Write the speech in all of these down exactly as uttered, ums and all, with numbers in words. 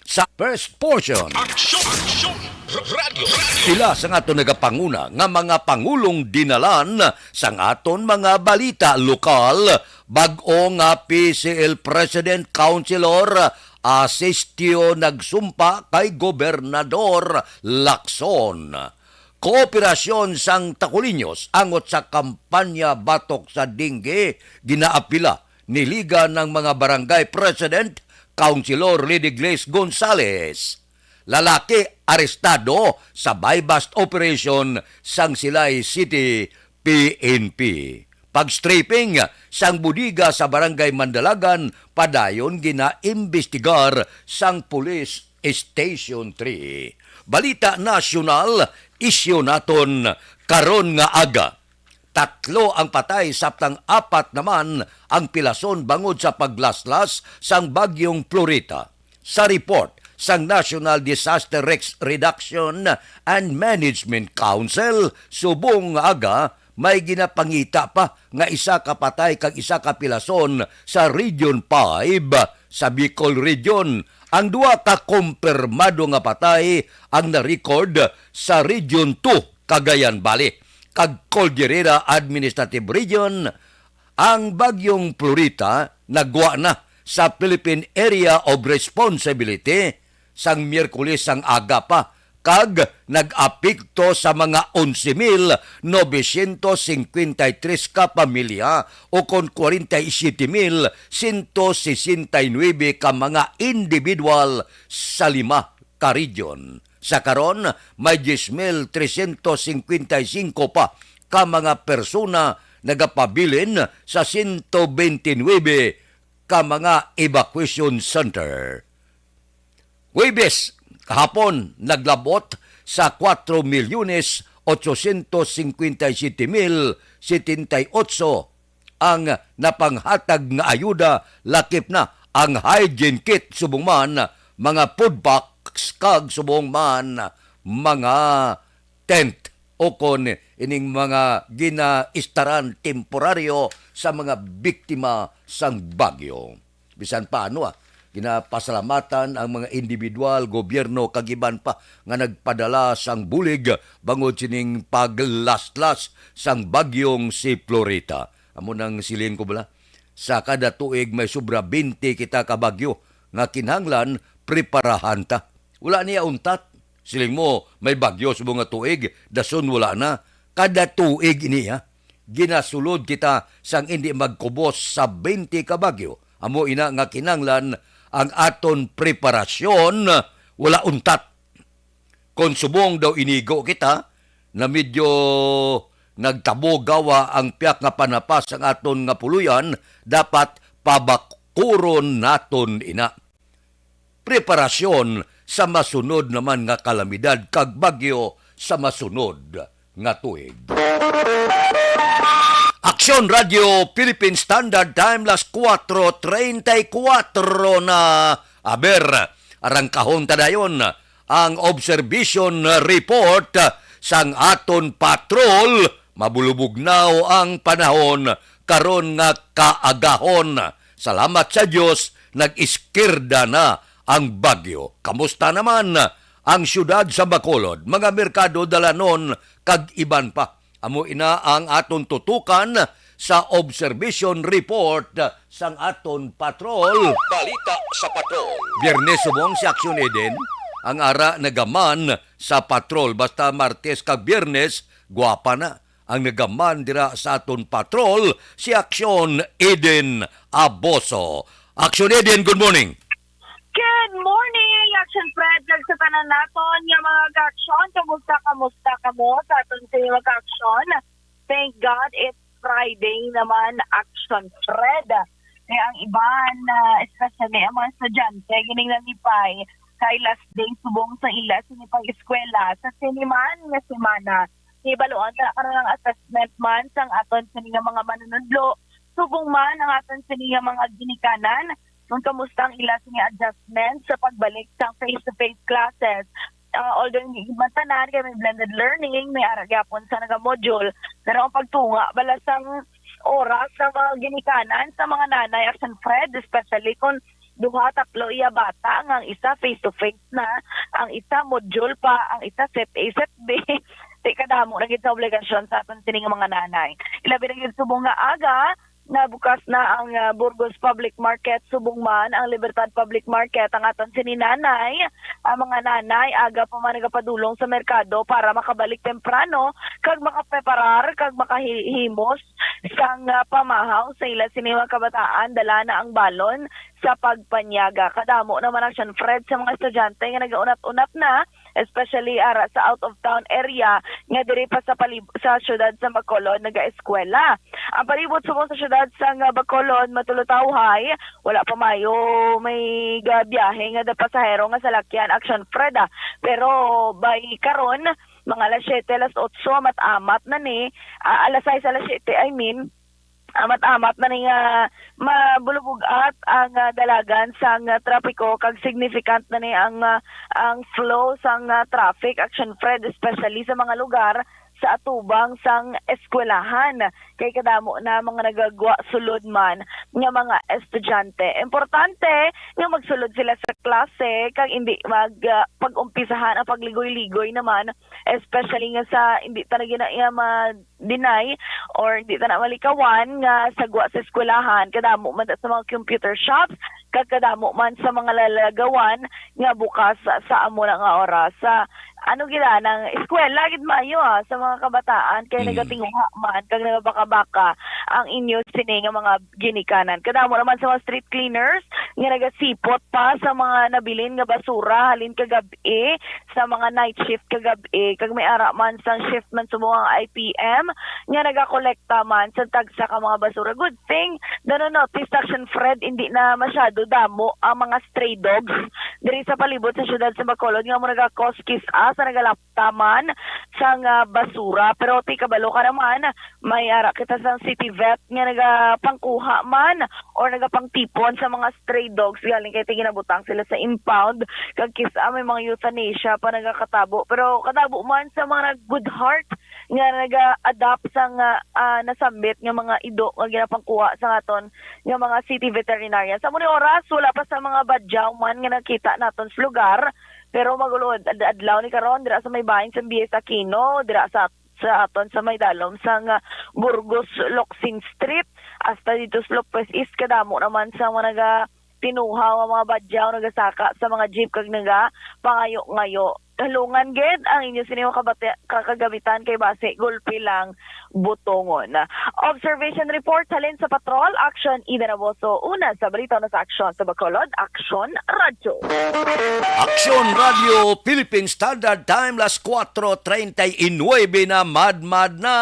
Sa first portion, Aksyon! Aksyon! Radyo! Radyo! Pila sang aton nagapanguna nga mga pangulong dinalan sang aton mga balita lokal, bag-o nga P C L President, Councilor Asistio nagsumpa kay Gobernador Lacson. Kooperasyon sang Takuliños angot sa kampanya batok sa dengue ginaapila ni Liga ng mga Barangay President, Councilor Lidigles Gonzales. Lalaki arestado sa buy-bust operation sang Silay City P N P. Pag-stripping sang bodega sa Barangay Mandalagan padayon ginaimbestigar sang Police Station three. Balita nasyonal, isyu naton karon nga aga. Tatlo ang patay, samtang apat naman ang pilason bangod sa paglaslas sang Bagyong Florita. Sa report sang National Disaster Risk Reduction and Management Council, subong nga aga, may ginapangita pa nga isa ka patay kag isa ka pilason sa Region five sa Bicol Region. Ang duha ka kumpirmado nga patay ang na-record sa Region two, Cagayan Valley, kag Cordillera Administrative Region. Ang Bagyong Florita nagwa na sa Philippine Area of Responsibility sang Miyerkules sang aga pa, kag nag-apekto sa mga onse mil novecientos cincuenta y tres ka pamilya, o kon kwarenta y siyete mil sento sesenta y nuebe ka mga individual sa lima ka region. Sa karon, may diyes mil tresyentos singkwenta y singko pa ka mga persona nagapabilin sa sento bente nuebe ka mga evacuation center. Huwebes kahapon, naglabot sa kuwatro milyones otsosyentos singkwenta y siyete mil setenta y otso ang napanghatag nga ayuda, lakip na ang hygiene kit, subong man mga food packs, kag subong man mga tent, o kon ining mga ginaistaran temporaryo sa mga biktima sang bagyo. Bisan pa ano, ah, ginapasalamatan ang mga individual, gobyerno, kag iban pa nga nagpadala sang bulig bangod sining paglaslas sang bagyong si Florita. Amo nang siling ko bala, sa kada tuig may sobra bente kita ka bagyo nga kinahanglan preparahan ta. Wala niya untat. Siling mo, may bagyo subong nga tuig, dason wala na. Kada tuig ini, ha? Ginasulod kita sang indi magkubos sa bente ka bagyo. Amo ina nga kinahanglan ang aton preparasyon, wala untat. Kon subong daw inigo kita, na medyo nagtabo gawa ang piyak nga panapas ang aton nga puloy-an, dapat pabakuron naton ina. Preparasyon sa masunod naman nga kalamidad kag bagyo sa masunod nga tuig. Aksyon Radio Philippine Standard Time, las kuwatro treinta y kuwatro na. Aber, arangkahon ta dayon ang observation report sang aton patrol. Mabulubugnaw ang panahon karon nga kaagahon. Salamat sa Dios, nag-iskirda na ang bagyo. Kamusta naman ang siyudad sa Bacolod, mga merkado, dalanon, kag iban pa? Amo ina ang aton tutukan sa observation report sang aton patrol. Balita sa patrol. Biyernes subong si Action Eden ang ara nagaman sa patrol. Basta Martes kag Biyernes, gwapa na ang nagaman dira sa aton patrol, si Action Eden Aboso. Action Eden, good morning. Good morning, Action Fred, kag sa tanan naton nga mga ka-aksyon. Kamusta, kamusta kamo sa aton sa mga ka-aksyon? Thank God it's Friday naman, Action Fred. Kaya ang iban, ah, especially ang mga estudyante, gining nalipay kay last day subong sa ila sini pag-eskwela sa sini man nga semana. Hibaluan ta karon ang assessment man sang aton sini nga mga manunudlo, subong man ang aton sini nga mga ginikanan, kung kamusta ang ila sini adjustment sa pagbalik sang face-to-face classes. Ah, although hindi man tanan kay may blended learning, may ara gyapon sa naga-module, pero ang pagtunga bala sang oras sa mga ginikanan sa mga nanay, Action Fred, especially kung duha, tatlo iya bata, nga ang isa face-to-face na, ang isa module pa, ang isa set A, set B. Ti kadamo na gid sa obligasyon sa aton sini nga mga nanay. Ilabi na gid subong nga aga, nabukas na ang, ah, Burgos Public Market, subong man ang Libertad Public Market. Ang aton sini nanay, ang mga nanay, aga pa man nagapadulong sa merkado para makabalik temprano kag makapreparar kag makahimos sang, ah, pamahaw sa ila sini mga kabataan. Dala na ang balon sa pagpanyaga. Kadamo naman ang, syempre, sa mga estudyante nga nagaunat-unat na, especially ara sa out of town area nga diri pa sa palib-, sa siyudad sa Bacolod nagaeskwela. Ang palibot subong sa siyudad sang Bacolod matulutawhay, wala pa mayo may gabiyahe nga da pasahero nga salakyan, Action Fred, ah. Pero by karon, mga alas siyete, alas otso, amat-amat na ni, ah, alas sais, alas siyete, I mean, amat-amat na ni nga mabulubog-at ang, ah, dalagan sang, ah, trapiko, kag significant na ni ang, ah, ang flow sang, ah, traffic, Action Fred, especially sa mga lugar sa atubang sang eskwelahan, kay kadamo na mga nagagwa sulod man nga mga estudyante. Importante nga magsulod sila sa klase kag indi mag, ah, pag-umpisahan ang pagligoy-ligoy naman, especially nga sa, hindi ta na gina-, iya ma-, deny or di ta na malikawan nga sa gwa sa eskwelahan, kadamo man ta sa mga computer shops, kag kadamo man sa mga lalagawan nga bukas sa, sa amo na nga oras. Sa ano gid, ah, nang eskwela gid maayo, ah, sa mga kabataan, kay Mm. nagatinguha man kag nagabaka-baka ang inyo sini nga mga ginikanan. Kadamo naman sa mga street cleaners nga nagasipot pa sa mga nabilin nga basura halin kagab-i, sa mga night shift kagab-i, kag may ara man sang shift man subong ang I P M nga nagakolekta man sa tagsa ka mga basura. Good thing, nanonotice, Action Fred, hindi na masyado damo ang mga stray dogs diri sa palibot sa siyudad sa Bacolod nga amo nagakos kis-a sa nagalapta man sang, ah, basura. Pero ti kabalo ka naman, may ara kita sang city vet nga nagapangkuha man or nagapangtipon sa mga stray dogs, galing kay ti ginabutang sila sa impound, kag kis-a may mga euthanasia pa nagakatabo. Pero katabo man sa mga nag-, good heart nga naga-adopt sang, ah, ah, nasambit nga mga ido nga ginapangkuha sa aton nga mga city veterinarian. Sa amo ni oras, wala pa sa mga badyaw man nga nakita naton sa lugar, pero mag-ulo ad-, adlaw ni karon dira sa may bahin sa B S Aquino, dira sa, sa aton sa may dalom sang, ah, Burgos Locsin Street, hasta dito sa Lopez East, kadamo naman sa mga naga tinuhaw ang mga badyaw, nagasaka sa mga jeep kag nagapangayo-ngayo. Halungan gid ang inyo sini mga kabati-, kakagabitan kay basi gulpi lang butongon. Observation report halin sa Patrol, Action Ida Naboso. Una sa balita, una sa aksyon sa Bacolod, Aksyon Radyo. Aksyon Radyo, Philippine Standard Time, las kuatro treinta y nueve na, madmad na.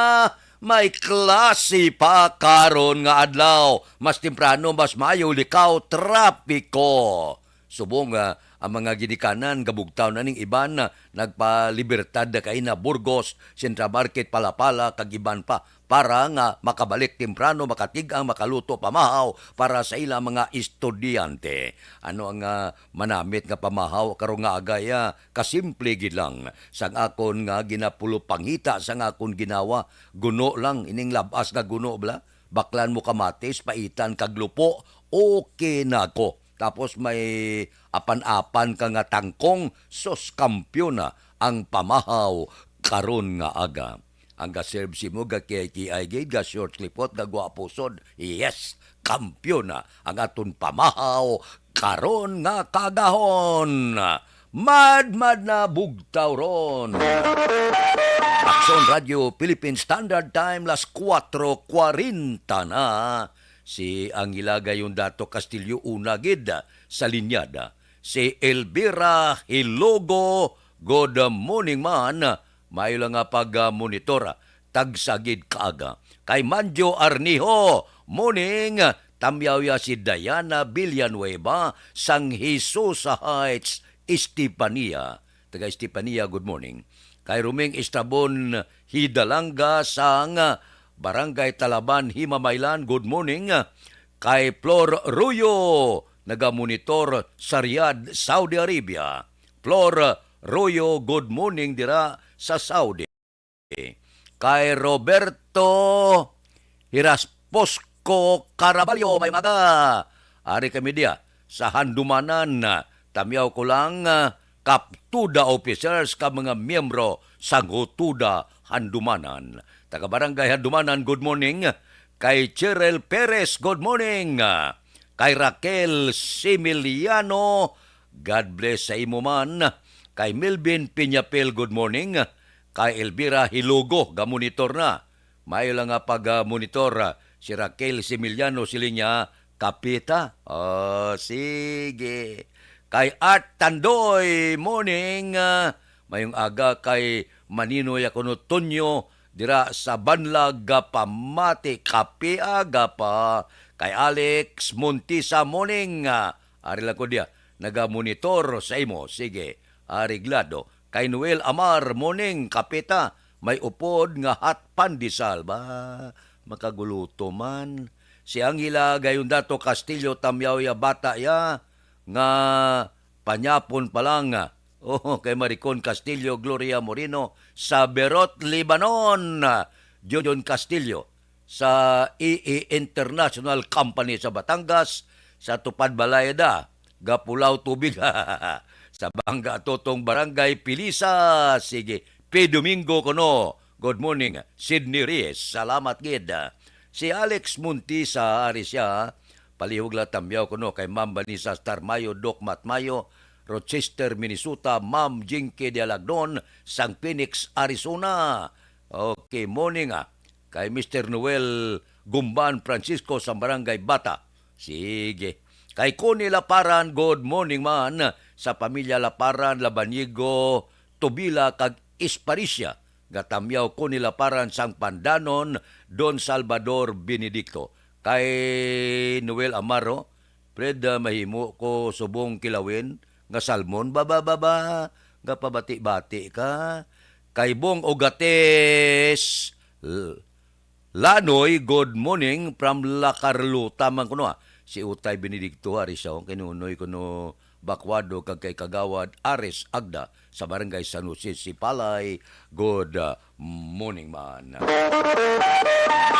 May klase pa karon nga adlaw. Mas temprano, mas maayo, likaw, trapiko. Subong, ah, ang mga ginikanan gabugtaw na, ning iban, ah, nagpalibertad na kay na Burgos, Central Market, Palapala, kag iban pa, para nga makabalik temprano, makatig-ang, makaluto pamahaw para sa ila mga estudyante. Ano ang, ah, manamit nga pamahaw karon nga aga, ah? Kasimple gid lang sang akon nga ginapulupangita sang akon ginawa. Guno lang, ining lab-as nga guno, bala. Baklan mo kamatis, paitan kag lupo, okay na ako. Tapos may apan-apan ka nga tangkong, sus, kampiyon na ang pamahaw karon nga aga. Ang ga-serve simo, ga-kiay-kiay gid, ga-short lipot, ga-gwapo sod. Yes, kampiyon na ang aton pamahaw karon nga kaagahon. Madmad na bugtaw ron. Aksyon Radyo Philippine Standard Time, las kuatro kwarenta na. Si Angela Gayondato Castillo una gid sa linyada. Si Elvira Hilogo, good morning man. Maayo lang nga pag-monitor, tagsa gid kaaga. Kay Manjo Arnijo, morning. Tamyaw ya si Diana Villanueva sang Hesusa Heights, Estefania. Taga Estefania, good morning. Kay Roming Estrabon Hidalanga sang Barangay Talaban, Himamaylan, good morning. Kay Flor Ruyo, nagamonitor sa Riyadh, Saudi Arabia. Flor Ruyo, good morning dira sa Saudi. Kay Roberto Hirasposco Caraballo, may umaga. Ari kami diya sa Handumanan. Tamyaw ko lang, ah, Kaptuda officers ka mga miyembro sang Hutuda Handumanan. Taga Barangay Handumanan, good morning. Kay Cheryl Perez, good morning. Kay Raquel Similiano, God bless sa imo man. Kay Melvin Piñapel, good morning. Kay Elvira Hilugo, gamonitor na. Maayo lang nga pag-monitor, ah, si Raquel Similiano, siling niya, kapita. Oh, sige. Kay Art Tandoy, morning. Ah, mayong aga kay Maninoy ako no Tonyo, dira sa Banlag, ah, pamati, kape aga pa. Kay Alex Montisa, morning. Ah, ari lang ko diya, nagamonitor sa imo. Sige, ariglado. Kay Noel Amar, morning, kapita. May upod nga hot pandesal. Ba, makaguluto man. Si Angela Gayondato Castillo, tamyaw ya, bata ya, nga panyapon pa lang. Oh, kay Maricon Castillo, Gloria Moreno, sa Beirut, Lebanon. Jojon Castillo, sa E E International Company sa Batangas, sa Tupad Balay da, gapulaw tubig. Sa Banga Totong Barangay Pilisa, sige. P Domingo kuno. Good morning, Sydney Reyes. Salamat gid. Si Alex Montisa, ari siya, palihog la tamyaw kuno kay Ma'am Vanessa Starmayo, Doc Matmayo, Rochester, Minnesota, Ma'am Jinky Dialagnon, sang Phoenix, Arizona. Okay, morning, ah. Kay Mister Noel Gumban Francisco sa Barangay Bata. Sige. Kay Connie Laparan, good morning man. Sa pamilya Laparan, Labanigo, Tubila, kag Esparicia. Gatamyaw Connie Laparan sang Pandanon, Don Salvador Benedicto. Kay Noel Amaro, Fred, ah, mahimo ko subong kilawin nga salmon, ba, ba, ba, ba, nga pabati-bati ka. Kay Bong Ugates, l-, Lanoy, good morning from La Carlota man kuno, ah. Si Utay Benedicto, ari siya, oh, kay Nunoy kuno Bacuado, kag kay Kagawad Ares Agda sa Barangay San Jose, Sipalay. Good, ah, morning man.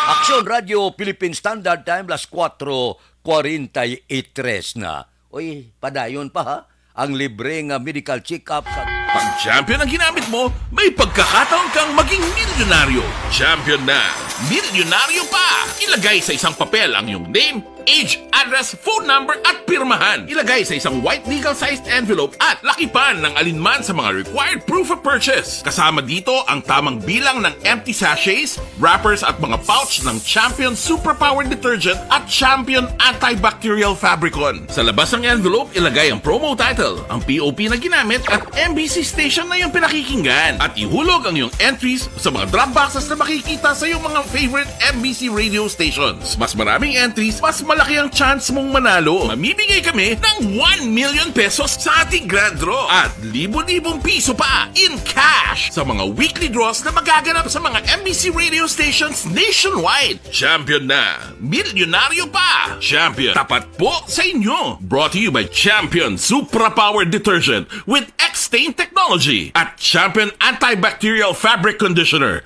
Aksyon Radio Philippine Standard Time, las kuwatro kwarenta y tres na. Uy, padayon pa ha, ang libre nga medical check-up sa Pag Champion ang ginamit mo, may pagkakataon kang maging milyonaryo. Champion na! Milyonaryo pa! Ilagay sa isang papel ang iyong name, age, address, phone number, at pirmahan. Ilagay sa isang white legal-sized envelope at lakipan ng alinman sa mga required proof of purchase. Kasama dito ang tamang bilang ng empty sachets, wrappers at mga pouch ng Champion Superpower Detergent at Champion Antibacterial Fabricon. Sa labas ng envelope, ilagay ang promo title, ang P O P na ginamit at M B C station na iyong pinakikinggan. At ihulog ang iyong entries sa mga drop boxes na makikita sa iyong mga favorite M B C radio stations. Mas maraming entries, mas malaki ang chance mong manalo. Mamimigay kami ng one million pesos sa ating grand draw at libo-libong piso pa in cash sa mga weekly draws na magaganap sa mga M B C radio stations nationwide. Champion na! Milyonaryo pa! Champion, tapat po sa inyo! Brought to you by Champion Supra Power Detergent with X-Stain Technology at Champion Antibacterial Fabric Conditioner.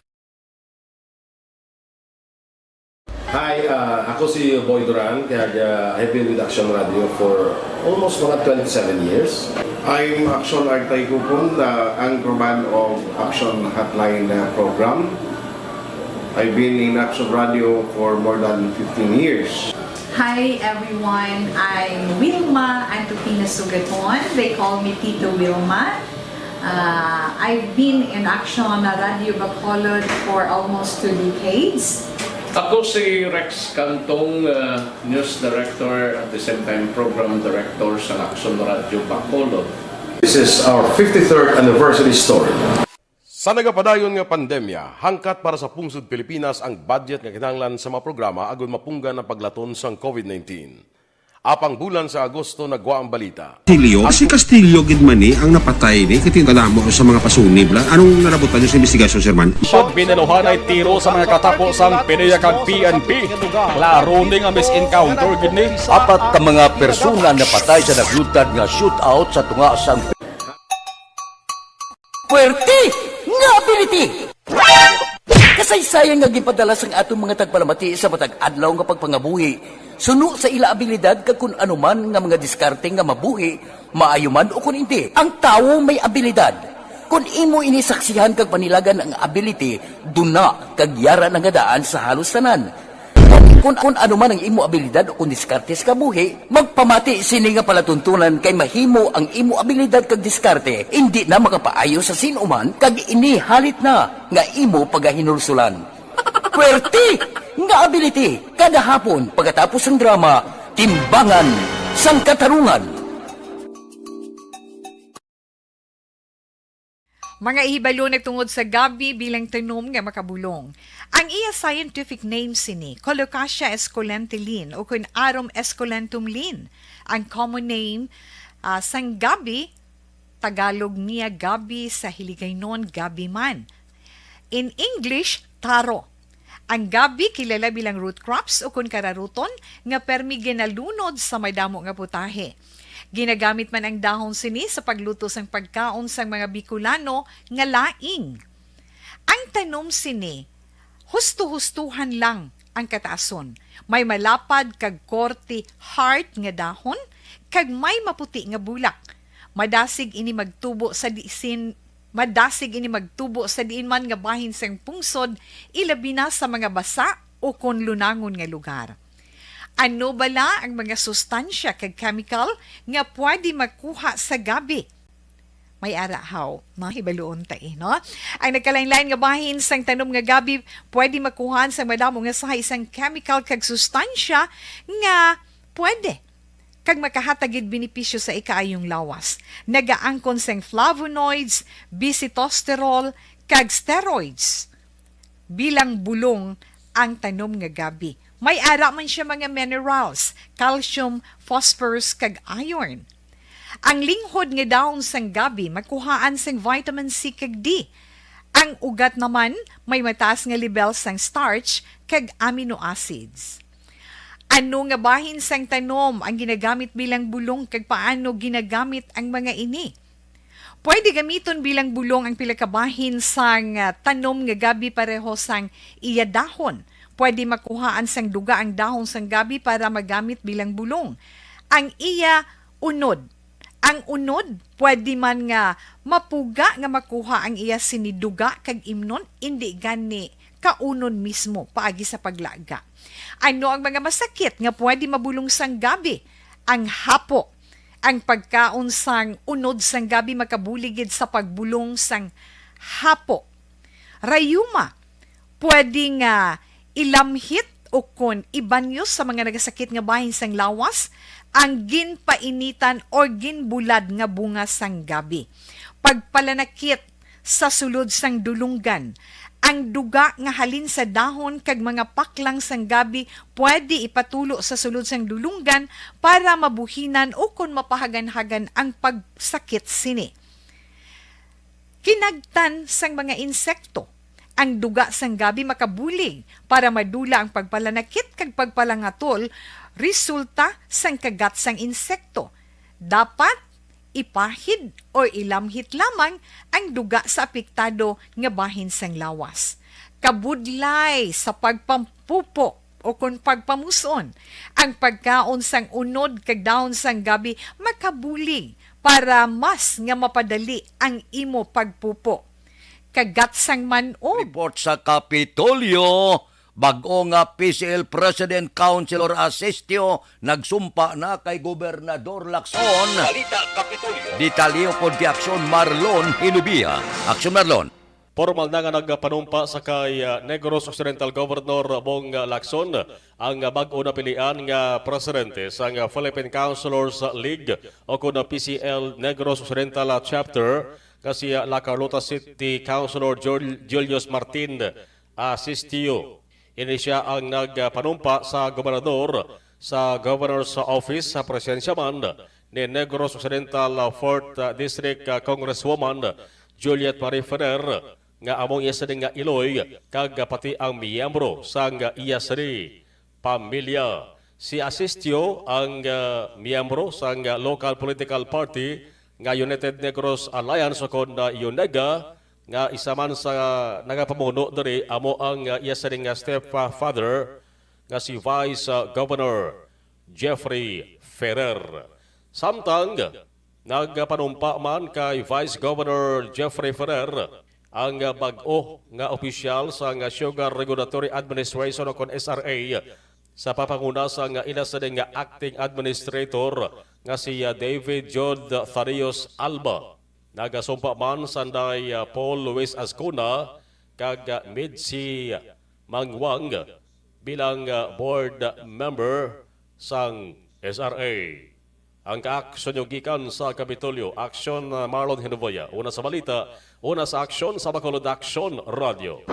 Hi, ah, ako si Boy Duran, kag, ah, I've been with Action Radio for almost mga twenty-seven years. I'm Action Artay Kupon, the anchorman of Action Hotline, uh, program. I've been in Action Radio for more than fifteen years. Hi everyone, I'm Wilma Antupina Sugaton. They call me Tito Wilma. Uh, I've been in Action Radio Bacolod for almost two decades. Ako si Rex Cantong, uh, news director at the same time program director sa Action Radio Bacolod. This is our fifty-third anniversary story. Sa nagapadayon nga pandemya, hangkat para sa pungsod Pilipinas ang budget nga kinahanglan sa mga programa agud mapunggan ang paglaton sang COVID nineteen. Apang bulan sa Agosto nagwa ang balita. Castillo? Si Castillo gid man ni ang napatay ni, kay tinadamo sa mga pasunib la. Anong nalabutan niyo sa investigasyon, Sir Man? Siya binaluhanay tiro sa mga katapo sang PDEA kag P N P. Klaro ni nga mis-encounter gid ni. Apat ka mga persona napatay sa naglutad nga shootout sa tunga sang Puwerte nga ability! Kasaysayan nga ginpadala sang atong mga tagpalamati sa matag adlaw nga pagpangabuhi. Suno sa ila abilidad kag kun ano man nga mga diskarte nga mabuhi, maayo man o kun indi, ang tawo may abilidad. Kun imo ini saksihan kag panilagan ang ability, duna kag yara na nga daan sa halos tanan. Kun, kun ano man ang imo abilidad o kun diskarte sa kabuhi, magpamati sini nga palatuntunan kay mahimo ang imo abilidad kag diskarte indi na makapaayo sa sin-o man kag ini halit na nga imo pagahinulsulan. Pwerte nga ability kada hapon pagkatapos sang drama, Timbangan sang Katarungan. Mga ihibalo nagtungod sa gabi bilang tanom nga makabulong. Ang iya scientific name sini, Colocasia esculenta Lin, o kun Arum esculentum Lin. Ang common name, ah, sang gabi, Tagalog niya gabi, sa Hiligaynon gabi man. In English, taro. Ang gabi kilala bilang root crops o kun kararuton nga permi ginalunod sa madamo nga putahe. Ginagamit man ang dahon sini sa pagluto sang pagkaon sang mga Bicolano nga laing. Ang tanom sini, husto-hustuhan lang ang kataason. May malapad kag korte heart nga dahon kag may maputi nga bulak. Madasig ini magtubo sa disin Madasig ini magtubo sa diin man nga bahin sang pungsod, ilabi na sa mga basa o kon lunangon nga lugar. Ano bala ang mga sustansya kag chemical nga pwede makuha sa gabi? May ara haw, no? Hibaluon ta, eh, no? Ang nagkalain-lain nga bahin sang tanom nga gabi pwede makuhaan sa madamo nga sahi sang chemical kag sustansya nga pwede kag makahatag gid benepisyo sa ikaayong lawas. Nagaangkon sang flavonoids, bisitosterol, kag steroids. Bilang bulong ang tanom nga gabi. May ara man siya mga minerals, calcium, phosphorus, kag iron. Ang linghod nga dahon sang gabi makuhaan sang vitamin C kag D. Ang ugat naman may mataas nga lebel sang starch kag amino acids. Ano nga bahin sang tanom ang ginagamit bilang bulong kag paano ginagamit ang mga ini? Pwede gamiton bilang bulong ang pila ka bahin sang, ah, tanom nga gabi pareho sang iya dahon. Pwede makuhaan sang duga ang dahon sang gabi para magamit bilang bulong. Ang iya unod. Ang unod, pwede man nga mapuga nga makuha ang iya sini duga kag imnon, indi gani kaunon mismo paagi sa paglaga. Ano ang mga masakit nga pwede mabulong sang gabi? Ang hapo. Ang pagkaon sang unod sang gabi makabulig gid sa pagbulong sang hapo. Rayuma, pwede nga ilamhit o kon ibanyos sa mga nagasakit nga bahin sang lawas ang ginpainitan or ginbulad nga bunga sang gabi. Pagpalanakit sa sulod sang dulunggan. Ang duga nga halin sa dahon kag mga paklang sang gabi pwede ipatulo sa sulod sang dulunggan para mabuhinan o kon mapahaganhagan ang pagsakit sini. Kinagtan sang mga insekto. Ang duga sang gabi makabulig para madula ang pagpalanakit kag pagpalangatol resulta sang kagat sang insekto. Dapat ipahid o ilamhit lamang ang duga sa apektado nga bahin sang lawas. Kabudlay sa pagpampupo o kon pagpamuson, ang pagkaon sang unod kag dahon sang gabi makabulig para mas nga mapadali ang imo pagpupo. Kagat sang man-og. Report sa Kapitolyo, bag-o nga P C L President Councilor Asistio nagsumpa na kay Gobernador Lacson. Balita Kapitolyo. Detalye kon kay Aksyon Marlon Hilubia. Aksyon Marlon. Pormal na nga nagpanumpa sa kay, ah, Negros Occidental Governor Bong Lacson ang, ah, bag-o napilian nga presidente sang, ah, Philippine Councilors League o kun P C L Negros Occidental, ah, Chapter nga si, ah, La Carlota City Councilor Jul-, Julius Martin Asistio. Ini sia ang nagpanumpa sa gobernador sa Governor's Office sa presensya man ni Negros Occidental Fourth District Congresswoman Juliet Marie Ferrer, nga amo ang iya sini nga iloy kag pati ang miyembro sang iya sini pamilya. Si Asistio ang, ah, miyembro sang local political party nga United Negros Alliance o kon, ah, UNEGA, nga isa man sa nagapamuno diri amo ang, ah, iya sini nga stepfather nga si Vice, ah, Governor Jeffrey Ferrer. Samtang nagpanumpa man kay Vice Governor Jeffrey Ferrer ang bag-o nga opisyal sang Sugar Regulatory Administration o kon S R A sa papanguna sang ila sining nga acting administrator nga si David Jude Thaddeus Alba. Nagasumpa man sanday, ah, Paul Luis Azcuna kag, ah, Mitzi Mangwang bilang, ah, board member sang S R A. Ang kaaksyon nyo gikan sa Kapitolyo. Aksyon, ah, Marlon Hinovoya. Una sa balita, una sa aksyon sa Bacolod Aksyon Radio.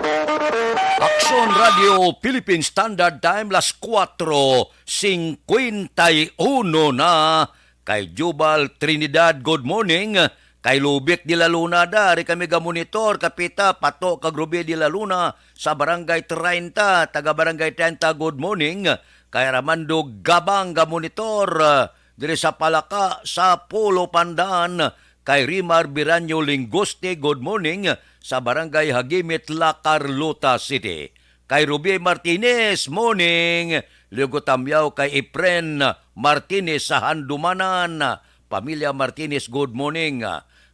Aksyon Radio Philippine Standard Time, las kuwatro singkwenta y uno na. Kay Jubal Trinidad, good morning. Kay Lubit de la Luna, dari kami ga-monitor, Kapita, Pato, kag Ruby de la Luna sa Barangay treinta, taga Barangay treinta, good morning. Kay Armando Gabang, ga-monitor, ah, diri sa Palaka, sa Pulo Pandan. Kay Rimar Biranyo Lingoste, good morning, sa Barangay Hagimit, La Carlota City. Kay Ruby Martinez, morning. Ligo tamyaw kay Efren Martinez sa Handumanan. Pamilya Martinez, good morning.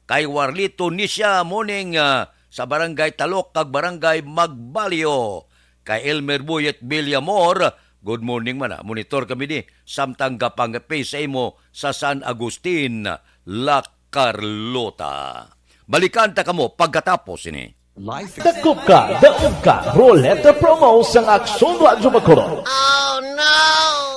Kay Warlito Nisha, morning, ah, sa Barangay Talok kag Barangay Magbalyo. Kay Elmer Buyet Villamor, good morning man, ah. Monitor kami ni, samtang gapangape sa imo sa San Agustin, La Carlota. Balikan ta kamo pagkatapos ini. Dakop ka, daog ka, Roleta Promo sang Aksyon Radyo Bacolod.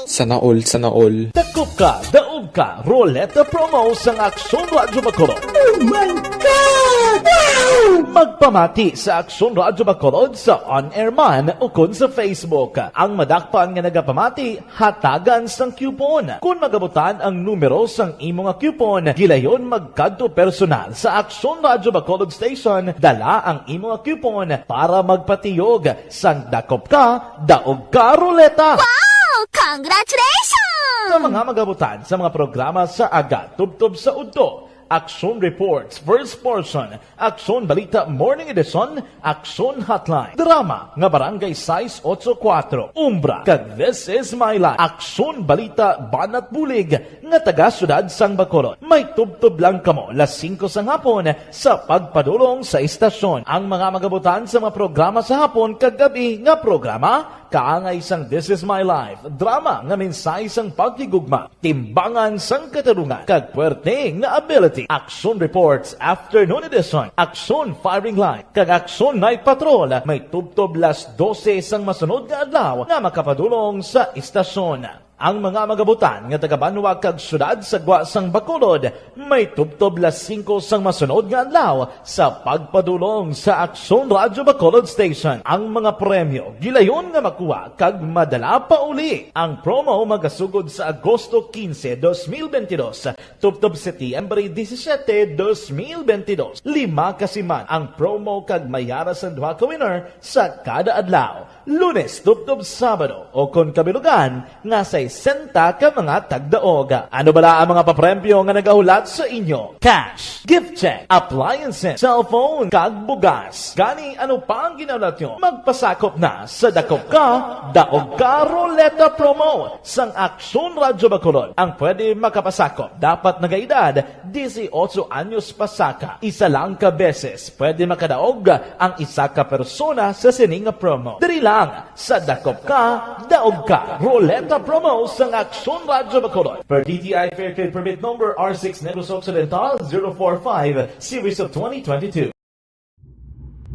Sana all, sana all. Dakop ka, daog ka, Roleta Promo sang Aksyon Radyo Bacolod. Oh my God! Wow! Magpamati sa Aksyon Radyo Bacolod sa on-air man ukon sa Facebook. Ang madakpan nga nagapamati, hatagan sang coupon. Kon magabutan ang numero sang imo nga coupon, gilayon magkadto personal sa Aksyon Radyo Bacolod Station, dala ang imo nga coupon para magpatiyog sang Dakop Ka, Daog Ka Roleta. Wow! Congratulations! Sa mga magabutan sa mga programa sa aga tubtob sa udto, Aksyon Reports, first portion, Aksyon Balita Morning Edition, Aksyon Hotline, drama nga Barangay sais otso kuwatro, Umbra, kag This Is My Life, Aksyon Balita Banat Bulig, nga taga Siyudad sang Bacolod. May tubtob lang kamo las singko sang hapon sa pagpadulong sa istasyon. Ang mga magabutan sa mga programa sa hapon kag gab-i nga programa, kaangay sang This Is My Life, drama nga mensahe sang paghigugma, timbangan sang katarungan, kag puwerte nga ability. Aksyon Reports, Afternoon Edition, Aksyon Firing Line, kag Aksyon Night Patrol may tubtob las dose sang masunod nga adlaw nga makapadulong sa istasyon. Ang mga magabutan nga taga-banwa kag siyudad sa gwa sang Bacolod may tubtob las singko sang masunod nga adlaw sa pagpadulong sa Aksyon Radyo Bacolod Station. Ang mga premyo gilayon nga makuha kag madala pauli. Ang promo magasugod sa Agosto quince, dos mil veintidós, tubtob Setyembre disisiete, dos mil veintidós. Lima ka siman ang promo kag may yara sang duha ka winner sa kada adlaw, Lunes tubtob Sabado, o kon kabilugan nga sesenta ka mga tagdaog. Ano bala ang mga papremyo nga nagahulat sa inyo? Cash, gift check, appliances, cellphone, kag bugas. Gani, ano pa ang ginahulat nyo? Magpasakop na sa Dakop Ka, Daog Ka Roleta Promo sang Aksyon Radyo Bacolod. Ang pwede makapasakop dapat nagaedad dieciocho anyos pasaka. Isa lang ka beses pwede makadaog ang isa ka persona sa sini nga promo. Diri lang sa Dakop Ka, Daog Ka Roleta Promo sang Aksyon Radyo Bacolod. Per D T I Fair Trade Permit Number R six Negros Occidental zero four five, Series of twenty twenty-two.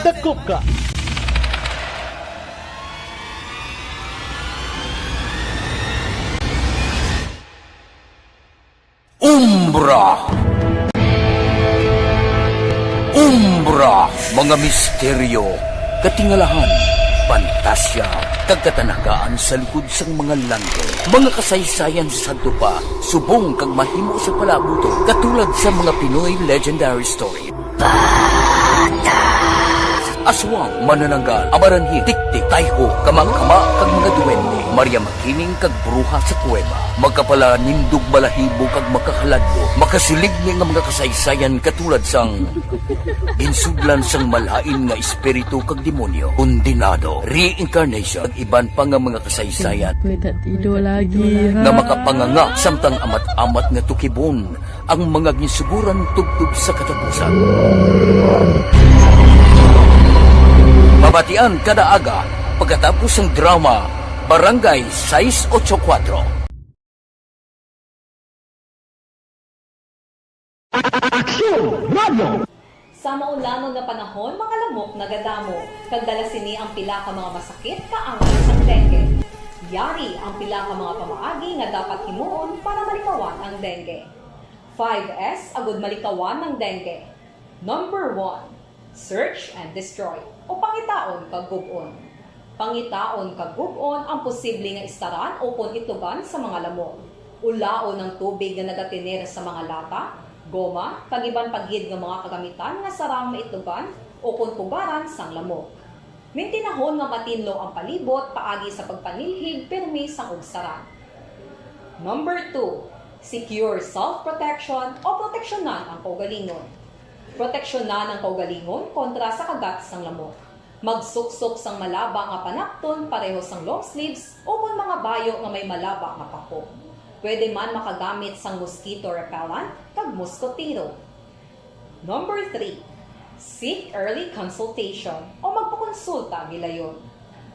Dakop Ka. Umbra. Umbra, mga misteryo, katingalahan, pantasya, kag katanagaan sa likod sang mga langgit. Mga kasaysayan sa sadto pa, subong kag mahimo sa palaabuton, katulad sa mga Pinoy legendary story. Aswang, manananggal, amaranhit, tiktik, tayho, kamakama, kag mga duwende, Maria Makiling, kag bruha sa kuweba. Makapalanindog, balahibo kag makakaladlok, makasiligni nga mga kasaysayan katulad sang ginsudlan sang malain nga espiritu kag demonyo, kondenado, reincarnation, kag iban pa nga mga kasaysayan Pwede tido lagi, ha? nga makapanganga samtang amat-amat nga tukibon ang mga ginsuguran tubtob sa katapusan. Mabatian kada aga pagkatapos sang drama Barangay sais ocho kuatro. Aksyon Radio! Sa maulangon nga panahon, mga lamok nagadamo, kag dala sini ang pila ka mga masakit kaangay sang dengue. Yari ang pila ka mga pamaagi nga dapat himuon para malikawan ang dengue. Five S agud malikawan ang dengue. Number one, search and destroy, o pangitaon kag gub-on. Pangitaon kag gub-on ang posible nga istaran ukon itlugan sa mga lamok. Ulaon ang tubig nga nagatener sa mga lata, goma, kag iban pa gid nga mga kagamitan nga sarang maitlugan ukon pugaran sang lamok. Mintinahon nga matinlo ang palibot paagi sa pagpanilhig pirmi sang ugsaran. Number two, secure self-protection o proteksyonan ang kaugalingon. Proteksyonan ang kaugalingon kontra sa kagat sang lamok. Magsuksok sang malaba nga panapton pareho sang long sleeves ukon mga bayo nga may malaba nga pako. Pwede man makagamit sang mosquito repellent kag moskotero. Number three, seek early consultation o magpakonsulta gilayon.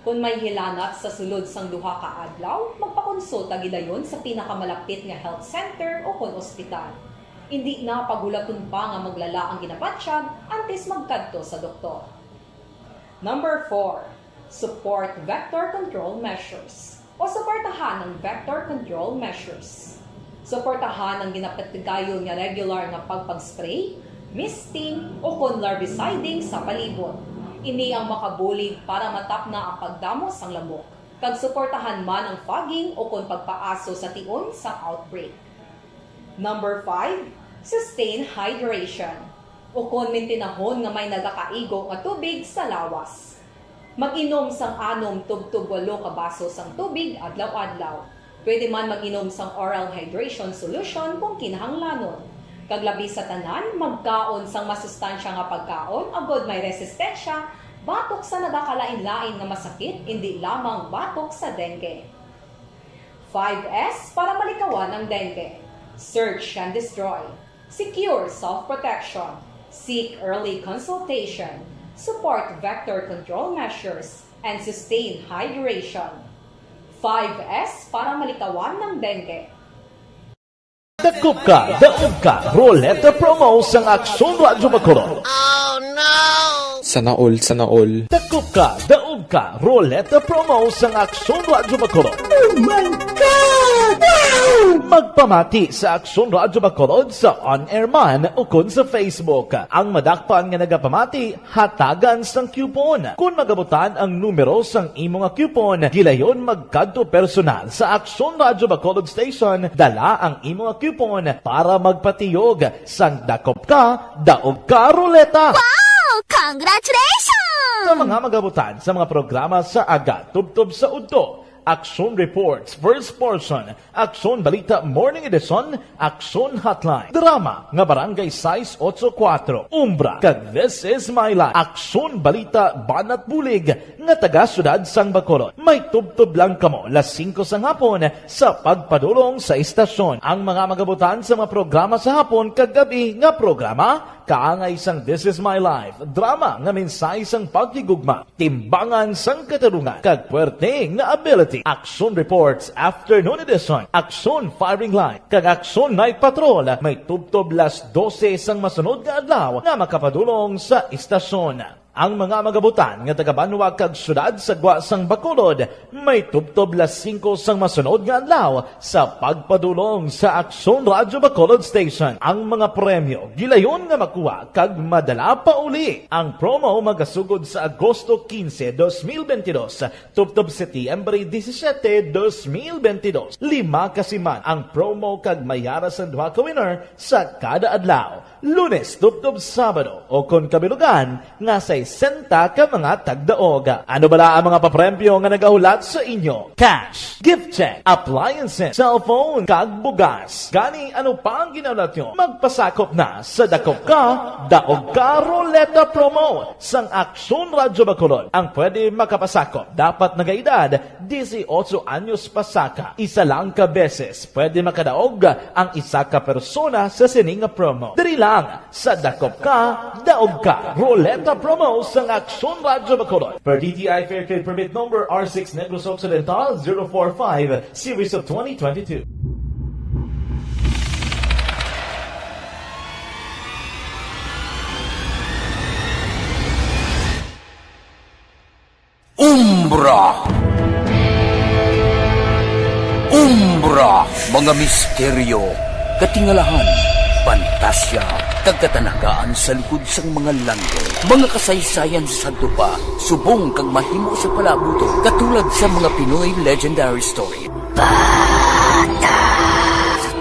Kon may hilanat sa sulod sang duha ka adlaw, magpakonsulta gilayon sa pinakamalapit nga health center ukon ospital. Indi na paghulaton pa nga maglala ang ginabatyag antes magkadto sa doktor. Number four, support vector control measures o suportahan ang vector control measures. Suportahan ang ginapatigayon nga regular nga pagpag-spray, misting, ukon larviciding sa palibot. Ini ang makabulig para matapna ang pagdamo sang lamok, kag suportahan man ang fogging ukon pagpaaso sa tion sang outbreak. Number five, sustain hydration, ukon mintinahon nga may nagakaigo nga tubig sa lawas. Mag-inom sang anom tubtob walo ka baso sang tubig adlaw-adlaw. Pwede man mag-inom sang oral hydration solution kung kinahanglanon. Kag labi sa tanan, magkaon sang masustansya nga pagkaon agod may resistensya batok sa nagakalain-lain nga masakit, indi lamang batok sa dengue. Five S para malikawan ang dengue. Search and destroy. Secure self-protection. Seek early consultation. Support vector control measures and sustain hydration. Five S para malikawan ang dengue. Dakop ka, daog ka, Roleta Promo sang Aksyon Radyo Bacolod. Sana all, sana all. Dakop ka, daog ka, Roleta Promo sang Aksyon Radyo Bacolod. Oh my God! Wow! Magpamati sa Aksyon Radyo Bacolod sa on-air man ukon sa Facebook. Ang madakpan nga nagapamati, hatagan sang coupon. Kon magabutan ang numero sang imo nga coupon, gilayon magkadto personal sa Aksyon Radyo Bacolod Station, dala ang imo nga coupon para magpatiyog sang dakop ka, daog ka, Roleta. Wow! Congratulations! Sa mga magabutan sa mga programa sa aga, tubtob sa udto, Aksyon Reports, First Portion, Aksyon Balita Morning Edition, Aksyon Hotline, drama nga Barangay sais ocho kuatro, Umbra, kag This Is My Life, Aksyon Balita Banat Bulig nga taga Siyudad sang Bacolod. May tubtob lang kamo las singko sang hapon sa pagpadulong sa istasyon. Ang mga magabutan sa mga programa sa hapon kag gab-i nga programa, kaangay sang This Is My Life, drama nga mensahe sang paghigugma, timbangan sang katarungan, kag puwerte nga ability. Aksyon Reports Afternoon Edition, Aksyon Firing Line, kag Aksyon Night Patrol may tubtob las dose sang masunod nga adlaw nga makapadulong sa istasyon. Ang mga magabutan nga taga-banwa kag siyudad sa gwa sang Bacolod may tubtob las singko sang masunod nga adlaw sa pagpadulong sa Aksyon Radyo Bacolod Station. Ang mga premyo gilayon nga makuha kag madala pauli. Ang promo magasugod sa Agosto quince, dos mil veintidós, tubtob Setyembre disisiete, dos mil veintidós. Lima ka siman ang promo kag may ara sang duha ka winner sa kada adlaw. Lunes tubtob Sabado, o kon kabilugan nga sais sesenta ka mga tagdaog. Ano bala ang mga papremyo nga nagahulat sa inyo? Cash, gift check, appliances, cellphone, kag bugas. Gani, ano pa ang ginahulat nyo? Magpasakop na sa Dakop Ka, Daog Ka Ruleta Promo sang Aksyon Radyo Bacolod. Ang pwede makapasakop dapat nagaedad dieciocho anyos pasaka. Isa lang ka beses pwede makadaog ang isa ka persona sa sini nga promo. Diri lang sa Dakop Ka, Daog Ka. Ruleta Promo sang Aksyon Radyo Bacolod. Per D T I Fair Trade Permit Number R six Negros Occidental zero four five, Series of twenty twenty-two. Umbra. Umbra, mga misteryo, katingalahan, pantasya, kag katanagaan sa likod sang mga langit. Mga kasaysayan sa sadto pa, subong kag mahimo sa palaabuton, katulad sa mga Pinoy legendary story.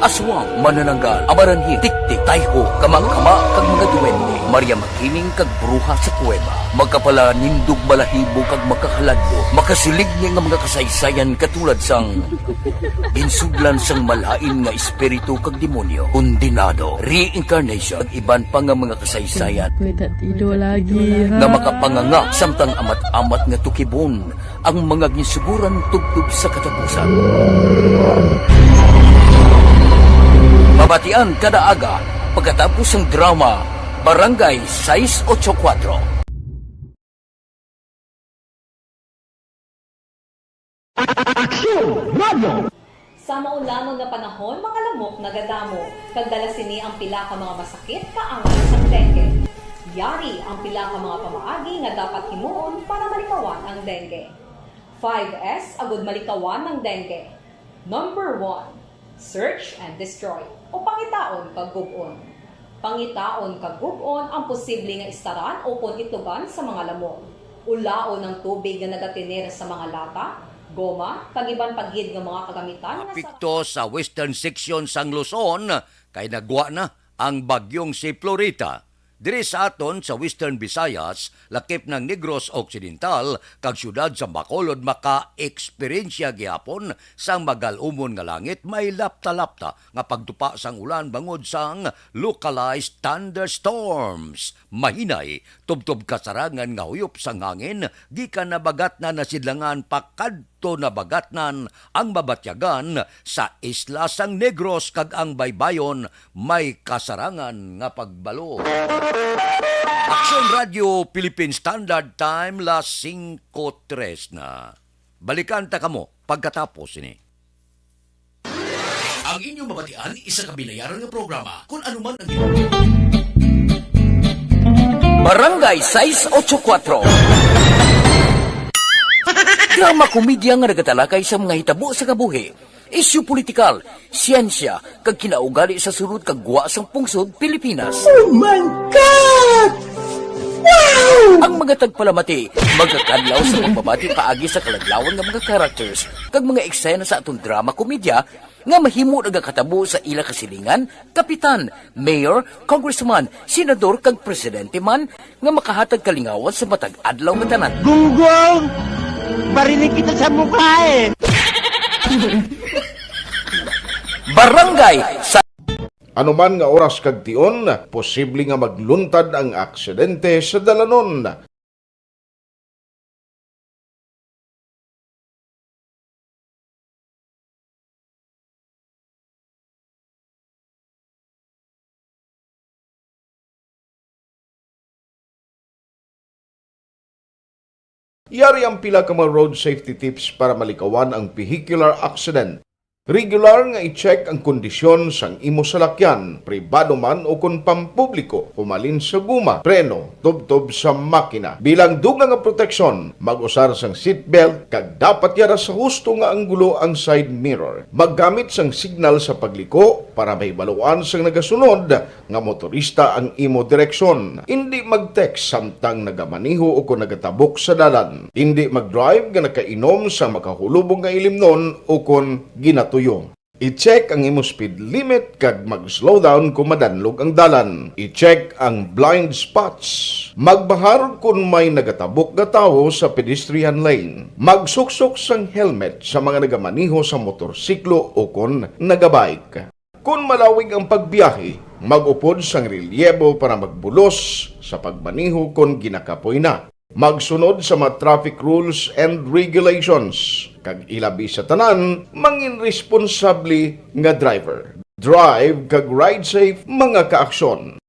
Aswang, manananggal, amaranhit, tiktik, tayho, kamang-kama, kag mga duwende, Maria Makiling, kag bruha sa kuweba. Makapalanindog balahibo kag makahaladlok, makasiligni nga mga kasaysayan katulad sang ginsudlan sang malain nga espiritu kag demonyo, kondenado, reincarnation, kag iban pa nga mga kasaysayan Wait, that ido lagi, nga ha? Makapanganga samtang amat-amat nga tukibon ang mga ginsuguran tubtob sa katapusan. Mabatian kada aga pagkatapos sang drama Barangay sais ocho kuwatro. Aksyon Radio. Sa maulanon nga panahon, mga lamok nagadamo, kag dala sini ang pila ka mga masakit nga angayan sang dengue. Yari ang pila ka mga pamaagi nga dapat himuon para malikawan ang dengue. Five S agud malikawan ang dengue. Number one, search and destroy, o pangitaon kag gub-on. Pangitaon kag gub-on ang posible nga istaran ukon itlugan sa mga lamok. Ulaon ang tubig nga nagatener sa mga lata, goma, kag iban pa gid nga mga kagamitan nga sa Epekto sa western section sang Luzon kay nagwa na ang bagyong si Florita. Diri sa aton sa Western Visayas, lakip ng Negros Occidental kag siyudad sa Bacolod, maka-eksperyensya gihapon sang magal-umon nga langit, may lapta-lapta nga pagtupa sang ulan bangod sang localized thunderstorms. Mahinay, tubtob kasarangan nga huyop sang hangin gikan Nabagatnan, Nasidlangan pakadto Nabagatnan ang mabatyagan sa isla sang Negros kag ang baybayon may kasarangan nga pagbalo. Aksyon Radio Philippine Standard Time, las singko tres na. Balikan ta kamo pagkatapos sini. Ang inyong mabatian, isa ka binayaran nga programa. Kung ano man ang Barangay sais ocho kuwatro. Drama komedya nga nagatalakay sa mga hitabo sa kabuhi, isyu politikal, siyensya, kag kinaugali sa sulod kag gwa sang pungsod Pilipinas. Oh my God! Wow! Ang mga tagpalamati magakadlaw sa pagbabati paagi sa kaladlawan nga mga characters kag mga eksena sa aton drama komedya nga mahimo nagakatabo sa ila kasilingan, kapitan, mayor, congressman, senador, kag presidente man nga makahatag kalingawan sa matag adlaw nga tanan. Gunggong! Barinig kita sa mukha eh! Barangay sa Anuman nga oras kag tion, posible nga magluntad ang aksidente sa dalanon. Yari ang pila ka mga road safety tips para malikawan ang vehicular accident. Regular nga i-check ang kondisyon sang imo salakyan, pribado man o kon pampubliko, humalin sa guma, preno, tubtob sa makina. Bilang dugang nga proteksyon, mag-usar sang seatbelt kag dapat yara sa husto nga anggulo ang side mirror. Maggamit sang signal sa pagliko para mahibaluan sang nagasunod nga motorista ang imo direksyon. Indi mag-text samtang nagamaneho o kon nagatabok sa dalan. Indi mag-drive nga nakainom sa makahulubong nga ilimnon o kon ginatuyo. I-check ang imo speed limit kag mag-slow down kon madanlog ang dalan. I-check ang blind spots. Magbahar kon may nagatabok nga tawo sa pedestrian lane. Magsuksok sang helmet sa mga nagamaneho sa motorsiklo o kon nagabike. Kon malawig ang pagbiyahe, mag-upod sang relyebo para magbulos sa pagmaneho kon ginakapoy na. Magsunod sa mga traffic rules and regulations, kag ilabi sa tanan, mangin responsable nga driver. Drive kag ride safe, mga kaaksyon.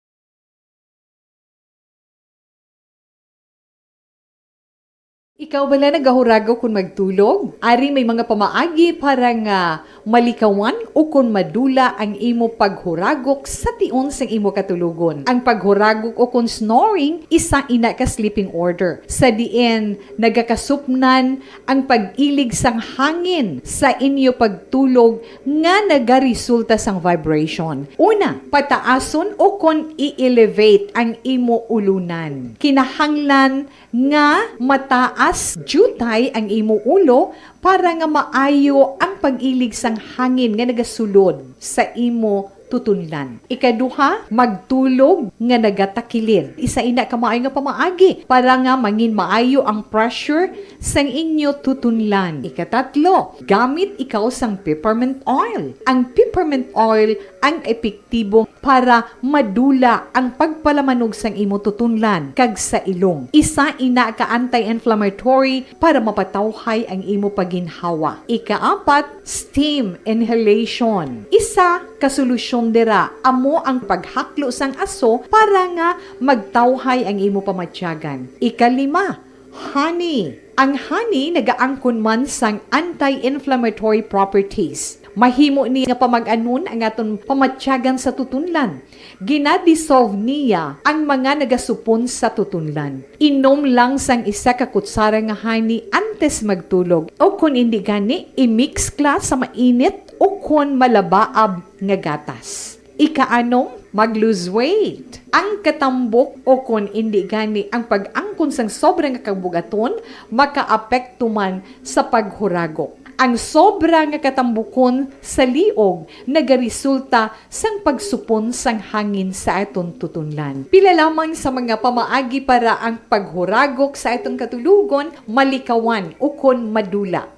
Ikaw bala nagahuragok kon magtulog? Ari may mga pamaagi para nga malikawan o kon madula ang imo paghuragok sa tion sang imo katulogon. Ang paghuragok o kon snoring, isa ina ka sleeping order, sa diin nagakasupnan ang pag-ilig sang hangin sa inyo pagtulog nga nagaresulta sang vibration. Una, pataason o kon i-elevate ang imo ulunan. Kinahanglan nga mataas diutay ang imo ulo para nga maayo ang pag-ilig sang hangin nga nagasulod sa imo tutunlan. Ikaduha, magtulog nga nagatakilid. Isa ina ka maayo nga pamaagi para nga mangin maayo ang pressure sang inyo tutunlan. Ikatatlo, gamit ikaw sang peppermint oil. Ang peppermint oil ang epektibo para madula ang pagpalamanog sang imo tutunlan kag sa ilong. Isa ina ka anti-inflammatory para mapatawhay ang imo pagginhawa. Ikaapat, steam inhalation. Isa ka solusyon dira amo ang paghaklo sang aso para nga magtawhay ang imo pamatyagan. Ikalima, honey. Ang honey nagaangkon man sang anti-inflammatory properties. Mahimo ni nga pamag-anon ang aton pamatyagan sa tutunlan. Gina-dissolve niya ang mga nagasupon sa tutunlan. Inom lang sang isa ka kutsara nga honey antes magtulog, o kon indi gani, i-mix kla sa mainit o kon malabaab nga gatas. Ikaanom, mag-lose weight. Ang katambok o kon indi gani ang pag-angkon sang sobra nga kabugaton makaapekto man sa paghuragok. Ang sobra nga katambukon sa liog nagaresulta sang pagsupon sang hangin sa aton tutunlan. Pila lamang sa mga pamaagi para ang paghuragok sa aton katulogon malikawan ukon madula.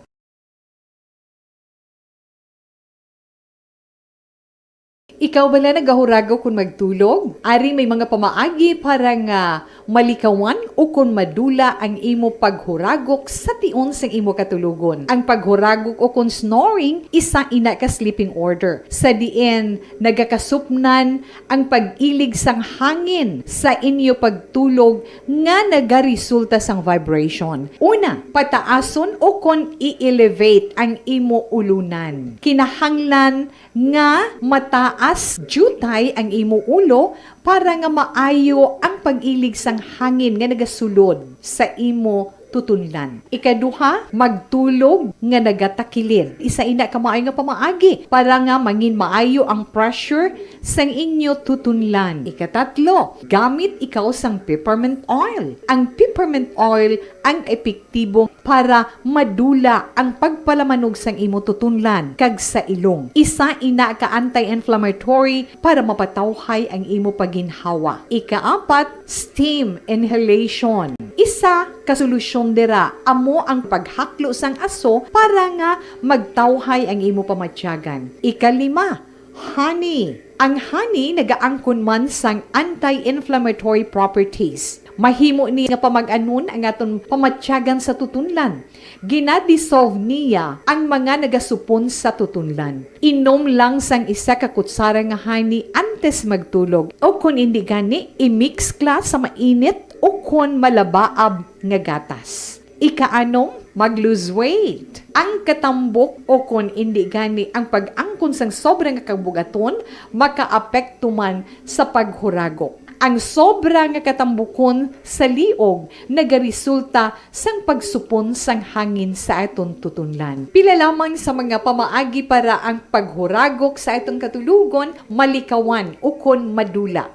Ikaw bala nagahuragok kon magtulog? Ari may mga pamaagi para nga malikawan ukon madula ang imo paghuragok sa tion sang imo katulogon. Ang paghuragok ukon snoring, isa ina ka sleeping order, sa diin nagakasupnan ang pag-ilig sang hangin sa inyo pagtulog nga nagaresulta sang vibration. Una, pataason ukon i-elevate ang imo ulunan. Kinahanglan nga mataas diutay ang imo ulo para nga maayo ang pag-ilig sang hangin nga nagasulod sa imo tutunlan. Ikaduha, magtulog nga nagatakilid. Isa ina ka maayo nga pamaagi para nga mangin maayo ang pressure sang inyo tutunlan. Ikatatlo, gamit ikaw sang peppermint oil. Ang peppermint oil ang epektibo para madula ang pagpalamanog sang imo tutunlan kag sa ilong. Isa ina ka anti-inflammatory para mapatawhay ang imo paginhawa. Ikaapat, steam inhalation. Isa ka solusyon dira amo ang paghaklo sang aso para nga magtawhay ang imo pamatyagan. Ikalima, honey. Ang honey nagaangkon man sang anti-inflammatory properties. Mahimo ni nga pamag-anon ang aton pamatyagan sa tutunlan. Gina-dissolve niya ang mga nagasupon sa tutunlan. Inom lang sang isa ka kutsara nga honey antes magtulog, o kon indi gani, i-mix kla sa mainit o kon malabaab nga gatas. Ikaanom, mag-lose weight. Ang katambok o kon indi gani ang pag-angkon sang sobra nga kabugaton makaapekto man sa paghuragok. Ang sobra nga katambukon sa liog nagaresulta sang pagsupon sang hangin sa aton tutunlan. Pila lamang sa mga pamaagi para ang paghuragok sa aton katulogon malikawan ukon madula.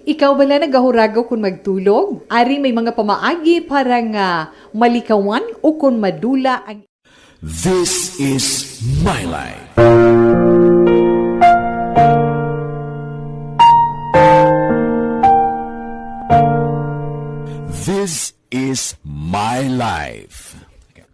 Ikaw bala nagahurago kon magtulog? Ari may mga pamaagi para nga malikawan o kon madula ang This is My Life. This is My Life.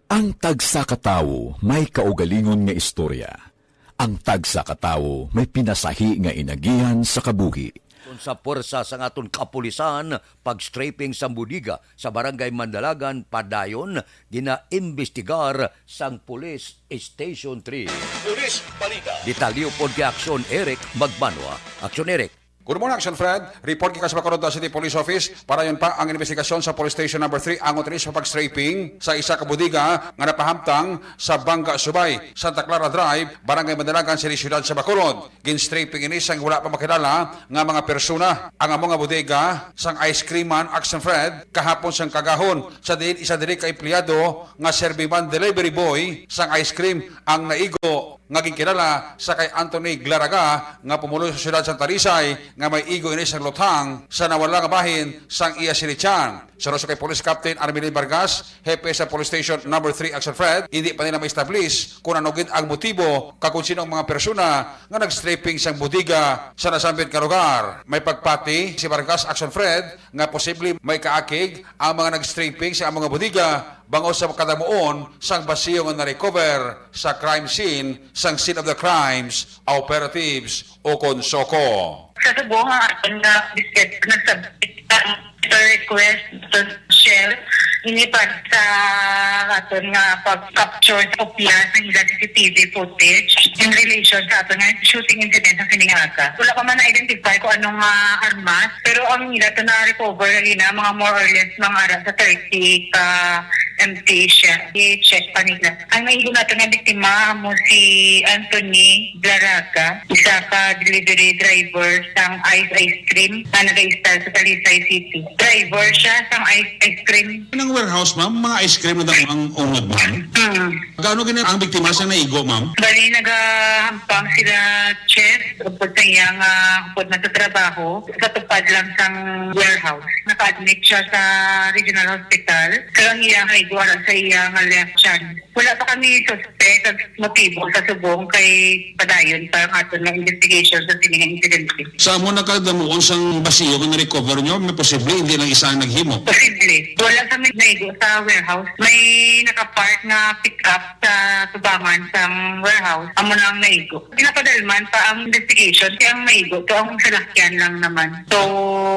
Ang tagsa ka tawo may kaugalingon nga istorya. Ang tagsa ka tawo may pinasahi nga inagihan sa kabuhi. Kon sa puwersa sang aton kapulisan, pag-striping sang bodega sa Barangay Mandalagan padayon ginaimbestigar sang Police Station three. Police Balita. Detalye pod kay Aksyon Eric Magbanwa. Aksyon Eric. Good morning, Action Fred. Report gikan sa Bacolod City Police Office. Padayon pa ang investigasyon sa Police Station Number three angot ini sa pag-striping sa isa ka bodega nga napahamtang sa Bangga Subay, Santa Clara Drive, Barangay Mandalagan, City Siyudad sa Bacolod. Gin-striping ini sang wala pa makilala nga mga persona. Ang amo nga bodega sang ice cream man, Action Fred, kahapon sang kagahon sa diin isa diri ka empleyado nga serviman, delivery boy sang ice cream, ang naigo nga ginkilala sa kay Anthony Glaraga nga pumuloy sa siyudad sang Talisay nga may igo ini sang luthang sa nawala nga bahin sang iya sinityan. Sa uso kay Police Captain Armelin Vargas, hepe sa Police Station Number three Action Fred, hindi pa nila ma-establish kung ano gid ang motibo kag kung sino ang mga persona nga nag-striping sang bodega sa nasambit nga lugar. May pagpati si Vargas Action Fred nga posible may kaakig ang mga nag-striping sa among bodega bangod sa kadamuon sang basiyo nga na-recover sa crime scene, sang scene of the crimes operatives o kon SOCO. Sa subong ang aton nga bisket nagsabit ang request sa Shell, ini pa sa aton nga pag-capture sa kopya sa ila C C T V footage in relation sa aton nga shooting incident sa sining aga. Wala pa man na-identify kung anong, ah, armas, pero ang ila to na-recover gali na mga more or less mga ara sa thirty ka empty shell. I-check pa nila. Ang naigo nato nga biktima amo si Anthony Glaraga, isa ka delivery driver sang ice ice cream nga nag-a-stall sa Talisay City. Driver siya sang ice ice cream. Nang warehouse, ma'am, mga ice cream na daw ang unod, ma'am. Hmm. Gaano gini ang biktima sa naigo, ma'am? Bali, nagahampang sila, chef, upod sa iya nga, upod na sa trabaho, sa tupad lang sang warehouse. Naka-admit siya sa regional hospital. Pero ang iya nga igo ara sa iya nga left side. Wala pa kami suspect sa motibo sa subong kay padayon pa ang aton nga investigation sa sini nga insidente. Sa amo nakadamuon sang basiyo nga na-recover nyo, may posible hindi lang isa ang naghimo. Posible. Wala kami naigo sa warehouse. May nakapark nga pick-up sa tubangan sang warehouse. Amo na ang naigo. Ginapadalman pa ang investigation kay ang maigo to ang salakyan lang naman. So,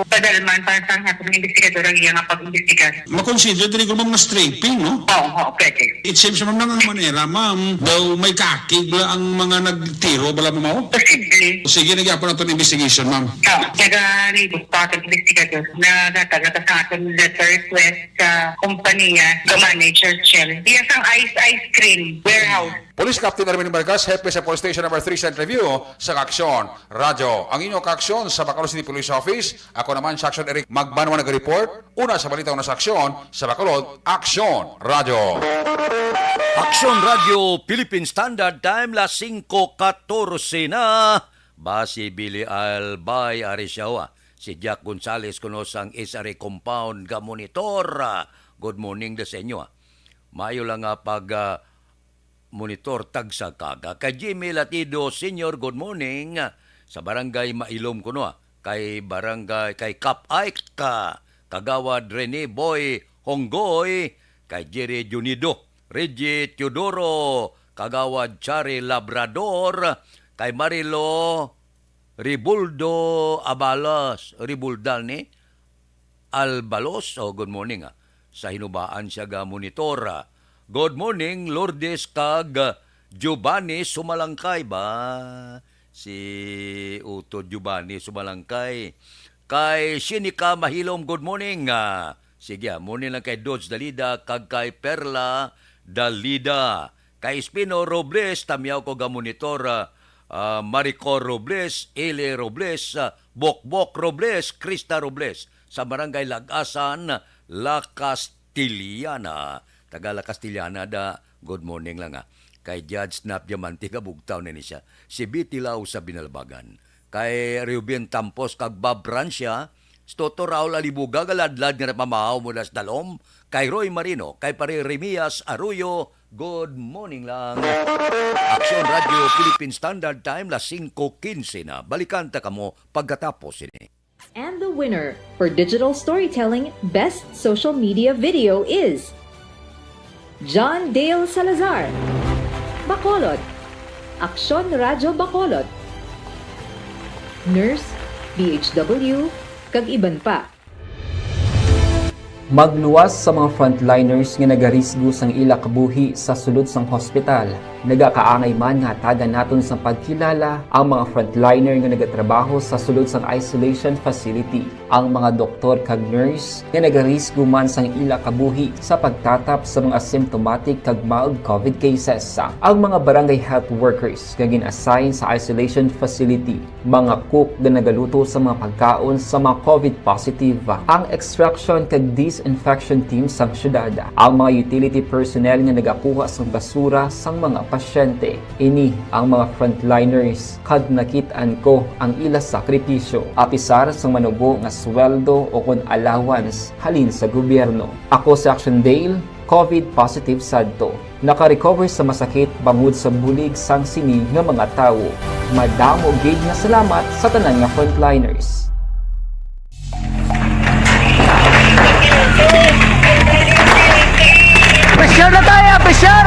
padalman pa sa aton investigador ang iya nga pag-imbestigar. Makonsider diri ko, ma'am, nga striping, no? Oo, oo, pwede. It seems, ma'am, nang ang manera, ma'am, daw may kakig la ang mga nagtiro, bala mo, ma'am? Posible. Sige, nagyapon aton investigation, ma'am. Oo, nagalibot pa ang investigador. Nagataga sa aton letter request sa kompanya, sa manager, Shell. Iya sang ice, ice cream warehouse. Police Captain Erwin Vargas, hepe sa Police Station Number three, Central View, sa Aksyon Radyo. Ang inyo kaaksyon sa Bacolod City Police Office. Ako naman, si Aksyon Eric Magbanwa nag-report. Una sa balita, una sa aksyon, sa Bacolod, Aksyon Radyo. Aksyon Radyo, Philippine Standard Time, las singko katorse na. Ba si Billy Albay, ari siya, ah. Si Jack Gonzales, kuno sang S R A compound, ga monitor. Ah, good morning da sa inyo, ah. Maayo lang nga pag, ah, monitor tagsa kaga. Kay Jimmy Latido Senior, good morning. Sa Barangay Mailom kuno, ah. Kay Barangay, kay Kap Ike, ka-, Kagawad Rene Boy Honggoy, kay Jerry Junido, Reggie Teodoro, Kagawad Chari Labrador, kay Marilo Ribuldo Abalos, Ribuldal ni Albalos. Oh, good morning, ah. Sa Hinubaan siya ga monitor, ah. Good morning, Lourdes kag Giovanni Sumalangkay ba? Si Uto Giovanni Sumalangkay. Kay Shinika Mahilom, good morning, ah. Sige, ah, morning lang kay Dodge Dalida kag kay Perla Dalida. Kay Espino Robles, tamyaw ko ga monitor, ah, ah, Maricor Robles, Eli Robles, ah, Bokbok Robles, Krista Robles, sa Barangay Lagasan, La Castellana. Taga La Castellana da, good morning lang, ah. Kay Judge Snap Diamante, kabugtaw na ni siya. Si Betty Lau sa Binalbagan. Kay Reuben Tampos kag Bob Francia, Si Toto Raul Alibuga, galadlad nga napamahaw mula sa Dalom, kay Roy Marino, kay Pare Remias Arroyo, good morning lang. Aksyon Radio Philippine Standard Time, las singko quince na. Balikan ta kamo pagkatapos sini. And the winner for digital storytelling best social media video is John Dale Salazar, Bacolod, Aksyon Radyo Bacolod, Nurse, D H W, kag iban pa. Magluwas sa mga frontliners nga nagarisgo sang ila kabuhi sa sulod sang hospital. Nagakaangay man nga hatagan naton sang pagkilala ang mga frontliner nga nagatrabaho sa sulod sang isolation facility, ang mga doktor kag nurse nga nagarisgo man sang ila kabuhi sa pagtatap sa mga symptomatic kag mild covid cases, ang mga barangay health workers nga gin-assign sa isolation facility, mga cook nga nagaluto sa mga pagkaon sa mga covid positive, ang extraction kag disinfection team sang syudad, ang mga utility personnel nga nagakuha sang basura sang mga pasyente. Ini ang mga frontliners kag nakit-an ko ang ila sakripisyo, apisar sang manubo nga sweldo o kon allowance halin sa gobyerno. Ako si Action Dale, covid positive sadto. Naka-recover sa masakit bangod sa bulig sang sini nga mga tawo. Madamo gid nga salamat sa tanan nga frontliners. Pressure na tayo! Pressure!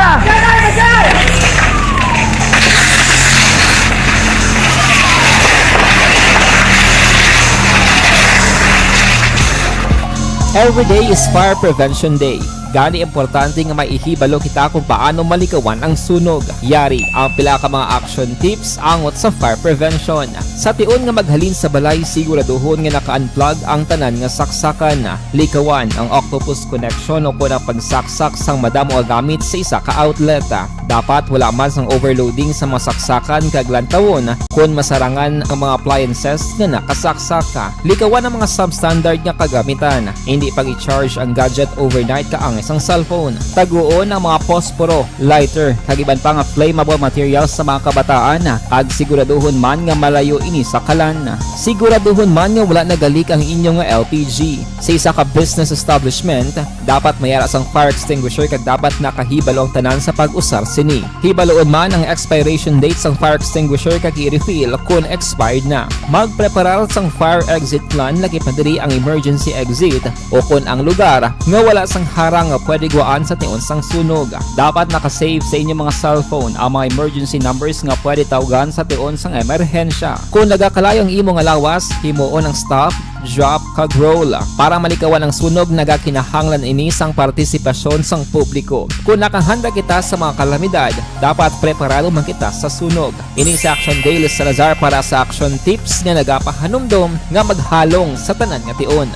Every day is Fire Prevention Day. Gani, importante nga may ihibalo kita kung paano malikawan ang sunog. Yari ang pila ka mga action tips angot sa fire prevention. Sa tion nga maghalin sa balay, siguraduhon nga naka-unplug ang tanan nga saksakan. Likawan ang octopus connection o kon ang pagsaksak sang madamo nga gamit sa isa ka outlet. Dapat wala man sang overloading sa mga saksakan kag lantawon kon masarangan ang mga appliances nga nakasaksak. Likawan ang mga substandard nga kagamitan. Indi pag-i-charge ang gadget overnight kaangay sang cellphone. Taguon ang mga posporo, lighter, kag iban pa nga flammable materials sa mga kabataan, kag siguraduhon man nga malayo ini sa kalan. Siguraduhon man nga wala nagalik ang inyo nga L P G. Sa isa ka business establishment, dapat may ara sang fire extinguisher kag dapat nakahibalo ang tanan sa pag-usar sini. Hibaloon man ang expiration date sang fire extinguisher kag i-refill kon expired na. Magpreparar sang fire exit plan, lakip na diri ang emergency exit o kon ang lugar nga wala sang harang nga pwede gwaan sa tion sang sunog. Dapat naka-save sa inyo mga cellphone ang mga emergency numbers nga pwede tawgan sa tion sang emerhensya. Kon nagakalayo ang imo nga lawas, himuon ang stop, drop, kag roll. Para malikawan ang sunog, nagakinahanglan ini sang partisipasyon sang publiko. Kon nakahanda kita sa mga kalamidad, dapat preparado man kita sa sunog. Ini si Action Dale Salazar para sa Action Tips nga nagapahanumdom nga maghalong sa tanan nga tion.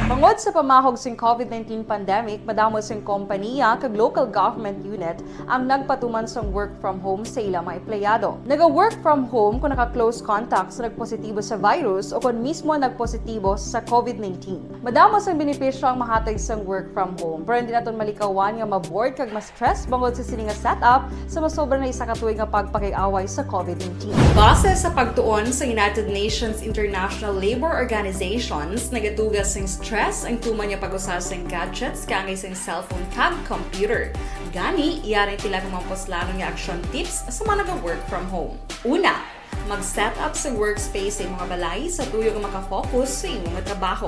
Bangod sa pamahog sing covid nineteen pandemic, madamo sing kompaniya kag local government unit ang nagpatuman sang work from home sa ila mga empleyado. Naga-work from home kung naka-close contact sa nagpositibo sa virus o kon mismo nagpositibo sa covid nineteen. Madamo sang benepisyo ang mahatag sang work from home, pero hindi naton malikawan nga ma-bored kag ma-stress bangod sa sini nga setup sa masobra na isa ka tuig nga pagpakig-away sa covid nineteen. Base sa pagtuon sa United Nations International Labour Organizations, nagatuga sing stress ang tuman nga pag-usa sing gadgets kaangay sing cellphone kag computer. Gani, yari ang pila ka mga puslanon nga action tips sa mga naga-work from home. Una, mag-set up sa workspace sa imo nga balay sa tuyo nga maka-focus sa imo nga trabaho.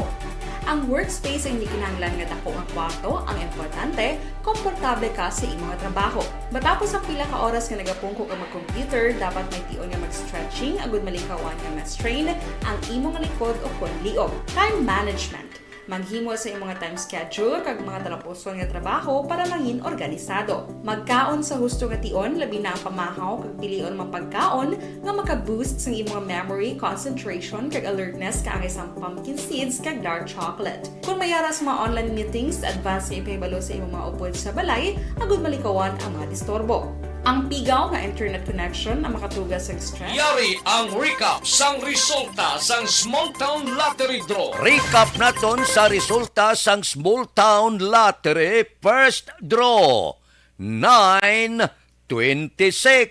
Ang workspace ang hindi kinahanglan nga dako nga kwarto, ang importante, komportable ka sa imo nga trabaho. Matapos ang pila ka oras nga nagapungko ka mag-computer, dapat may tion nga mag-stretching agud malikawan nga ma-strain ang imo nga likod o kon liog. Time management. Maghimo sa imo nga time schedule kag mga talapuson nga trabaho para mangin organisado. Magkaon sa husto nga tion, labi na ang pamahaw, kag pilion ang mga pagkaon nga maka-boost sang imo nga memory, concentration, kag alertness, kaangay sang pumpkin seeds kag dark chocolate. Kon may ara sa mga online meetings, advance nga ipahibalo sa imo mga upod sa balay agud malikawan ang mga disturbo. Ang pigaw nga internet connection ang makatuga sang stress. Yari ang recap sang resulta sang Small Town Lottery Draw. Recap naton sa resulta sang Small Town Lottery First Draw, nine twenty-six.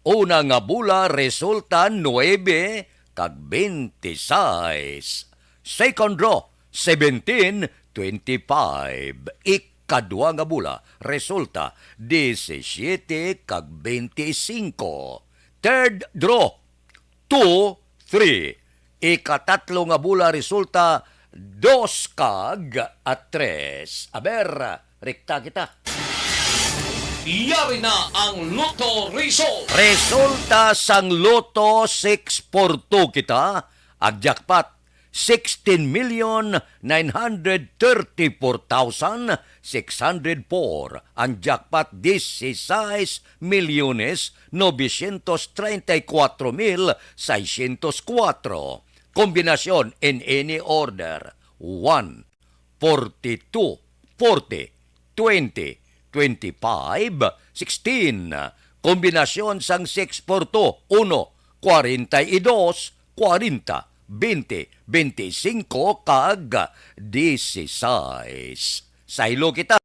Una nga bola, resulta nuebe kag twenty-six. Second draw, seventeen, twenty-five. Ikadua nga bola, resulta disisiete kag twenty-cinco. Third draw, two, three. Ikatatlo nga bola, resulta dos kag a tres. Aber, rekta kita. Yari na ang Lotto Result. Resulta sang Lotto six four two kita, ang jackpot, sixteen million nine hundred thirty-four thousand six hundred four. Ang jackpot, dieciséis milyones novecientos treinta y cuatro mil seiscientos cuatro. Kombinasyon in any order, one, forty-two, forty, twenty, twenty-five, sixteen. Kombinasyon sang six four two, uno, kwarenta y dos, kwarenta, twenty, twenty-cinco, kag dieciséis. Saylo kita.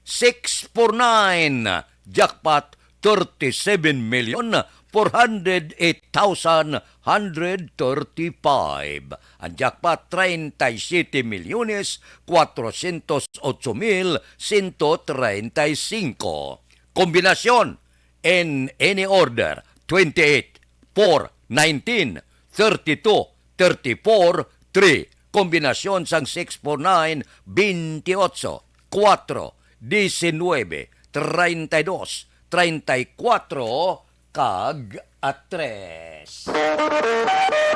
Six four nine, jackpot, thirty-seven million four hundred eight thousand hundred thirty-five. Ang jackpot, treinta y siete milyones cuatrocientos ocho mil ciento treinta y cinco. Kombinasyon, in any order, twenty-eight, four, nineteen, thirty-two, thirty-four, three. Kombinasyon sang six four nine, twenty-eight, four, diecinuebe, treinta y dos, treinta y cuatro, kag a tres.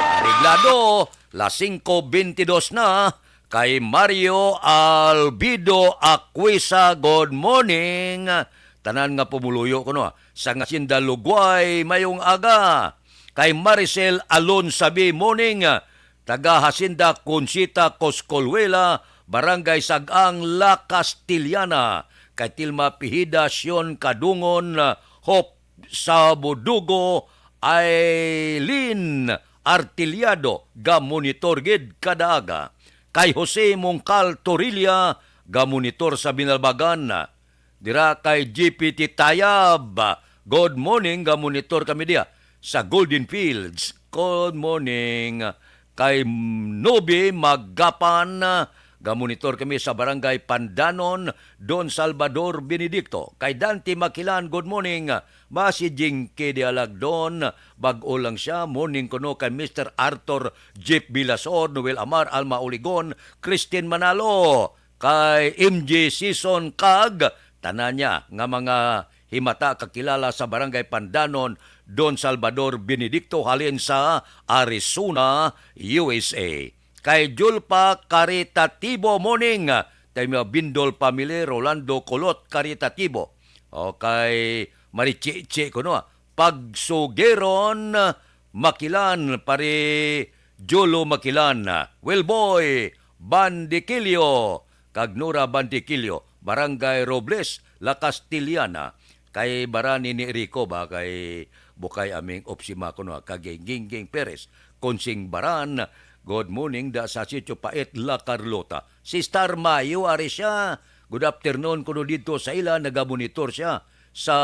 Areglado, las singko bentidus na, kay Mario Albido Aquisa, good morning. Tanan nga pumuluyo kuno, ah, sang Hacienda Lugway, mayong aga. Kay Maricel Alonsabi, morning, taga Hacienda Conchita, Coscolhuela, Barangay Sag-ang, La Castellana. Kay Tilma Pihida, Sion Kadungon, Hope Sabudugo, Aileen Artiliado, ga monitor gid kada aga. Kay Jose Mongcal Torilla, ga monitor sa Binalbagan. Dira kay G P T Tayab, good morning, ga monitor kami diya sa Golden Fields. Good morning. Kay Nobi Magapan, ga monitor kami sa Barangay Pandanon, Don Salvador Benedicto. Kay Dante Makilan, good morning. Ba si Jinky de Alagdon, bag-o lang siya. Morning kuno kay Mister Arthur Jeep Bilasor, Noel Amar, Alma Oligon, Christine Manalo, kay M J Season, kag tanan niya nga mga himata kakilala sa Barangay Pandanon, Don Salvador Benedicto, halin sa Arizona, U S A. Kay Julpa Caritativo, morning. Kay mga Bindol family, Rolando Colot Caritativo. O kay Marichichi kuno, ah. Pagsugiron, Makilan, pare Jolo Makilan, Wilboy Bandiquillo, kag Nora Bandiquillo, Barangay Robles, La Castellana. Kay barani ni Rico ba, kay Bukay Aming Opsima kuno, kag Gingging Perez, Konsing Baran, good morning da sa Sitio Pait, La Carlota. Si Star Mayo, ari siya. Good afternoon kuno dito sa ila, nagamonitor siya sa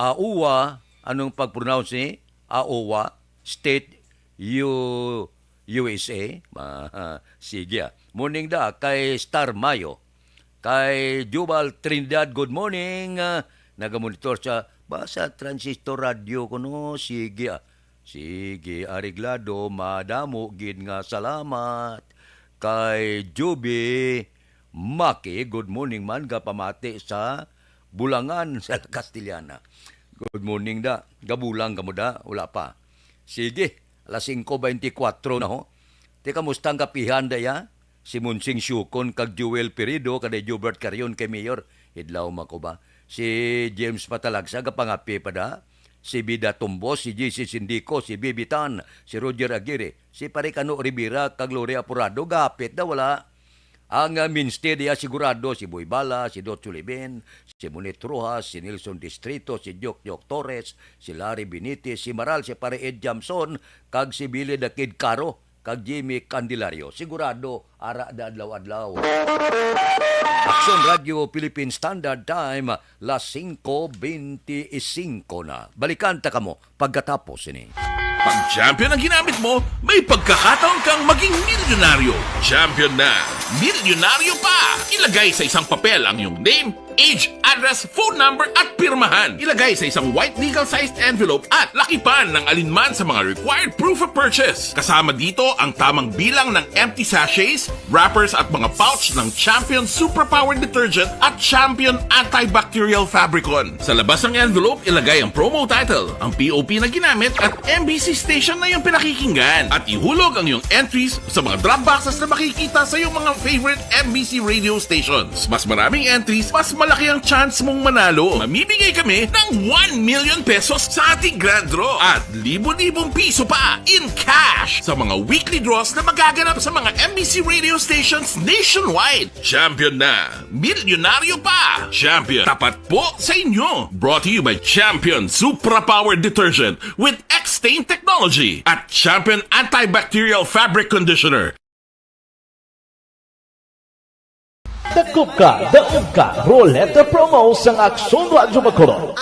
Iowa, anong pag-pronounce ni? Iowa State, U-, U S A. Ma-, sige, ah. Morning da kay Star Mayo. Kay Jubal Trinidad, good morning. Ah, nagamonitor sa, ba, sa transistor radio kuno. Sige, ah. Sige, areglado. Madamo gid nga salamat. Kay Juby Maki, good morning man, gapamati sa Bulangan sa Castellana. Good morning da. Gabulang ka mo da? Wala pa. Sige, alas singko beintikwatro na, ho. Ti, kamusta ang kapihan da ya? Si Monsing Siukon kag Joel Perido, kag Jobert Carion kay Mayor. Idlaw man ko ba? Si James Patalagsa, gapangapi pa da? Si Bida Tumbos, si J C Sindico, si Bibi Tan, si Roger Aguirre, si Pare Kano Rivera, kag Gloria Apurado, gapit da, wala. Ang, ah, mainstay diya sigurado si Boy Bala, si Dot Sulibin, si Monet Rojas, si Nelson Distrito, si Joke Joke Torres, si Larry Benitez, si Maral, si Pare Ed Jamson, kag si Billy the Kid Caro. kag Jimmy Candelario. Sigurado, ara da adlaw-adlaw. Aksyon Radio Philippine Standard Time, las singko beintisinko na. Balikan ta kamo pagkatapos sini. Pag champion ang ginamit mo, may pagkakataon kang maging milyonaryo. Champion na, milyonaryo pa! Ilagay sa isang papel ang iyong name, age, address, phone number, at pirmahan. Ilagay sa isang white legal-sized envelope at lakipan ng alinman sa mga required proof of purchase. Kasama dito ang tamang bilang ng empty sachets, wrappers, at mga pouch ng Champion Suprapower Detergent at Champion Antibacterial Fabricon. Sa labas ng envelope, ilagay ang promo title, ang P O P na ginamit, at M B C station na iyong pinakikinggan. At ihulog ang iyong entries sa mga drop boxes na makikita sa iyong mga favorite M B C radio stations. Mas maraming entries, mas malaki ang chance mong manalo. Mamimigay kami ng one million pesos sa ating grand draw at libo-libong piso pa in cash sa mga weekly draws na magaganap sa mga M B C radio stations nationwide. Champion na! Milyonaryo pa! Champion, tapat po sa inyo! Brought to you by Champion Suprapower Detergent with X-Stain Technology at Champion Antibacterial Fabric Conditioner. Dakop ka, daog ka, Roleta Promo sang Aksyon Radyo Bacolod.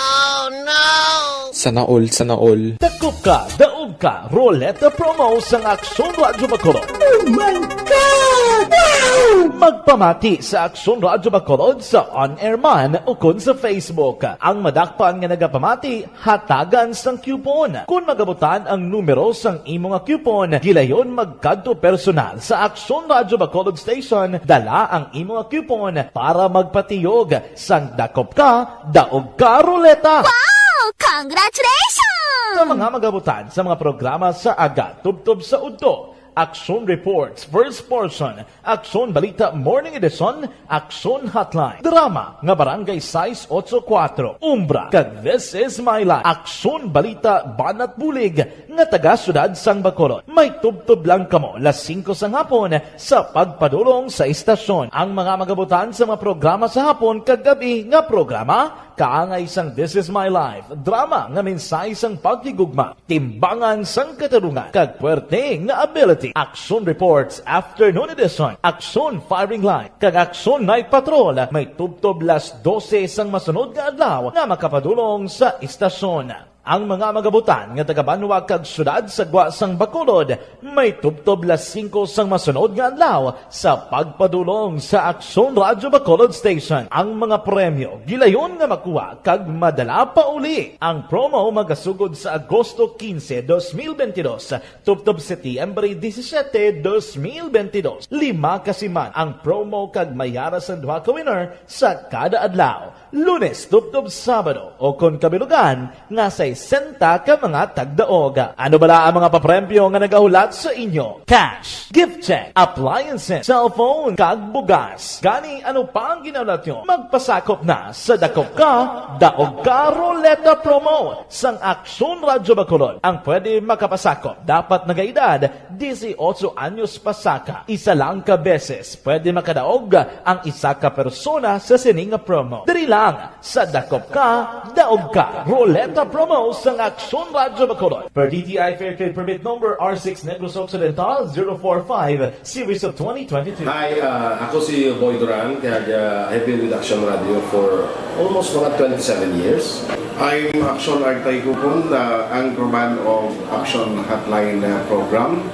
Sana all, sana all. Dakop ka, daog ka, Roleta Promo sang Aksyon Radyo Bacolod. Oh my God! Wow! Magpamati sa Aksyon Radyo Bacolod sa on-air man ukon sa Facebook. Ang madakpan nga nagapamati, hatagan sang coupon. Kon magabutan ang numero sang imo nga coupon, gilayon magkadto personal sa Aksyon Radyo Bacolod Station, dala ang imo nga coupon para magpatiyog sang Dakop Ka, Daog Ka Roleta. Wow! Congratulations! Sa mga magabutan sa mga programa sa aga tubtob sa udto, Aksyon Reports, First Portion, Aksyon Balita Morning Edition, Aksyon Hotline, drama nga Barangay sais otso kuwatro, Umbra, kag This Is My Life, Aksyon Balita Banat Bulig nga taga Siyudad sang Bacolod. May tubtob lang kamo las singko sang hapon sa pagpadulong sa istasyon. Ang mga magabutan sa mga programa sa hapon kag gab-i nga programa, kaangay sang This Is My Life, drama nga mensahe sang paghigugma, timbangan sang katarungan, kag puwerte nga ability. Aksyon Reports Afternoon Edition, Aksyon Firing Line, kag Aksyon Night Patrol may tubtob las dose sang masunod nga adlaw nga makapadulong sa istasyon. Ang mga magabutan nga taga-banwa kag siyudad sa gwa sang Bacolod may tubtob las singko sang masunod nga adlaw sa pagpadulong sa Aksyon Radyo Bacolod Station. Ang mga premyo gilayon nga makuha kag madala pauli. Ang promo magasugod sa Agosto quince, dos mil veintidós, tubtob Setyembre disisiete, dos mil veintidós. Lima ka siman ang promo kag may ara sang duha ka winner sa kada adlaw, Lunes tubtob Sabado, o kon kabilugan nga sesenta ka mga tagdaog. Ano bala ang mga papremyo nga nagahulat sa inyo? Cash, gift check, appliances, cellphone, kag bugas. Gani, ano pa ang ginahulat nyo? Magpasakop na sa Dakop Ka, Daog Ka Roleta Promo sang Aksyon Radyo Bacolod. Ang pwede makapasakop dapat nagaedad disiotso anyos pasaka. Isa lang ka beses pwede makadaog ang isa ka persona sa sini nga promo. Diri lang sa Dakop Ka, Daog Ka Roleta Promo sang Aksyon Radyo Bacolod. Per D T I Fair Trade Permit Number R six Negros Occidental zero four five, Series of twenty twenty-two. Hi, uh, ako si Boy Duran, kag, uh, I've been with Action Radio for almost mga twenty-seven years. I'm Action Artay Kupon, uh, anchorman of Action Hotline, uh, program.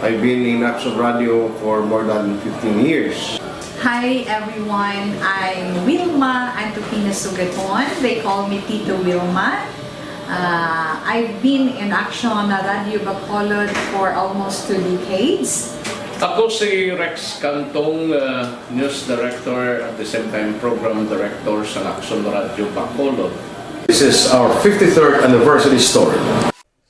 I've been in Action Radio for more than fifteen years. Hi everyone, I'm Wilma Antupina Sugaton. They call me Tito Wilma. Uh, I've been in Action Radio Bacolod for almost two decades. Ako si Rex Cantong, uh, news director, at the same time program director sa Action Radio Bacolod. This is our fifty-third anniversary story.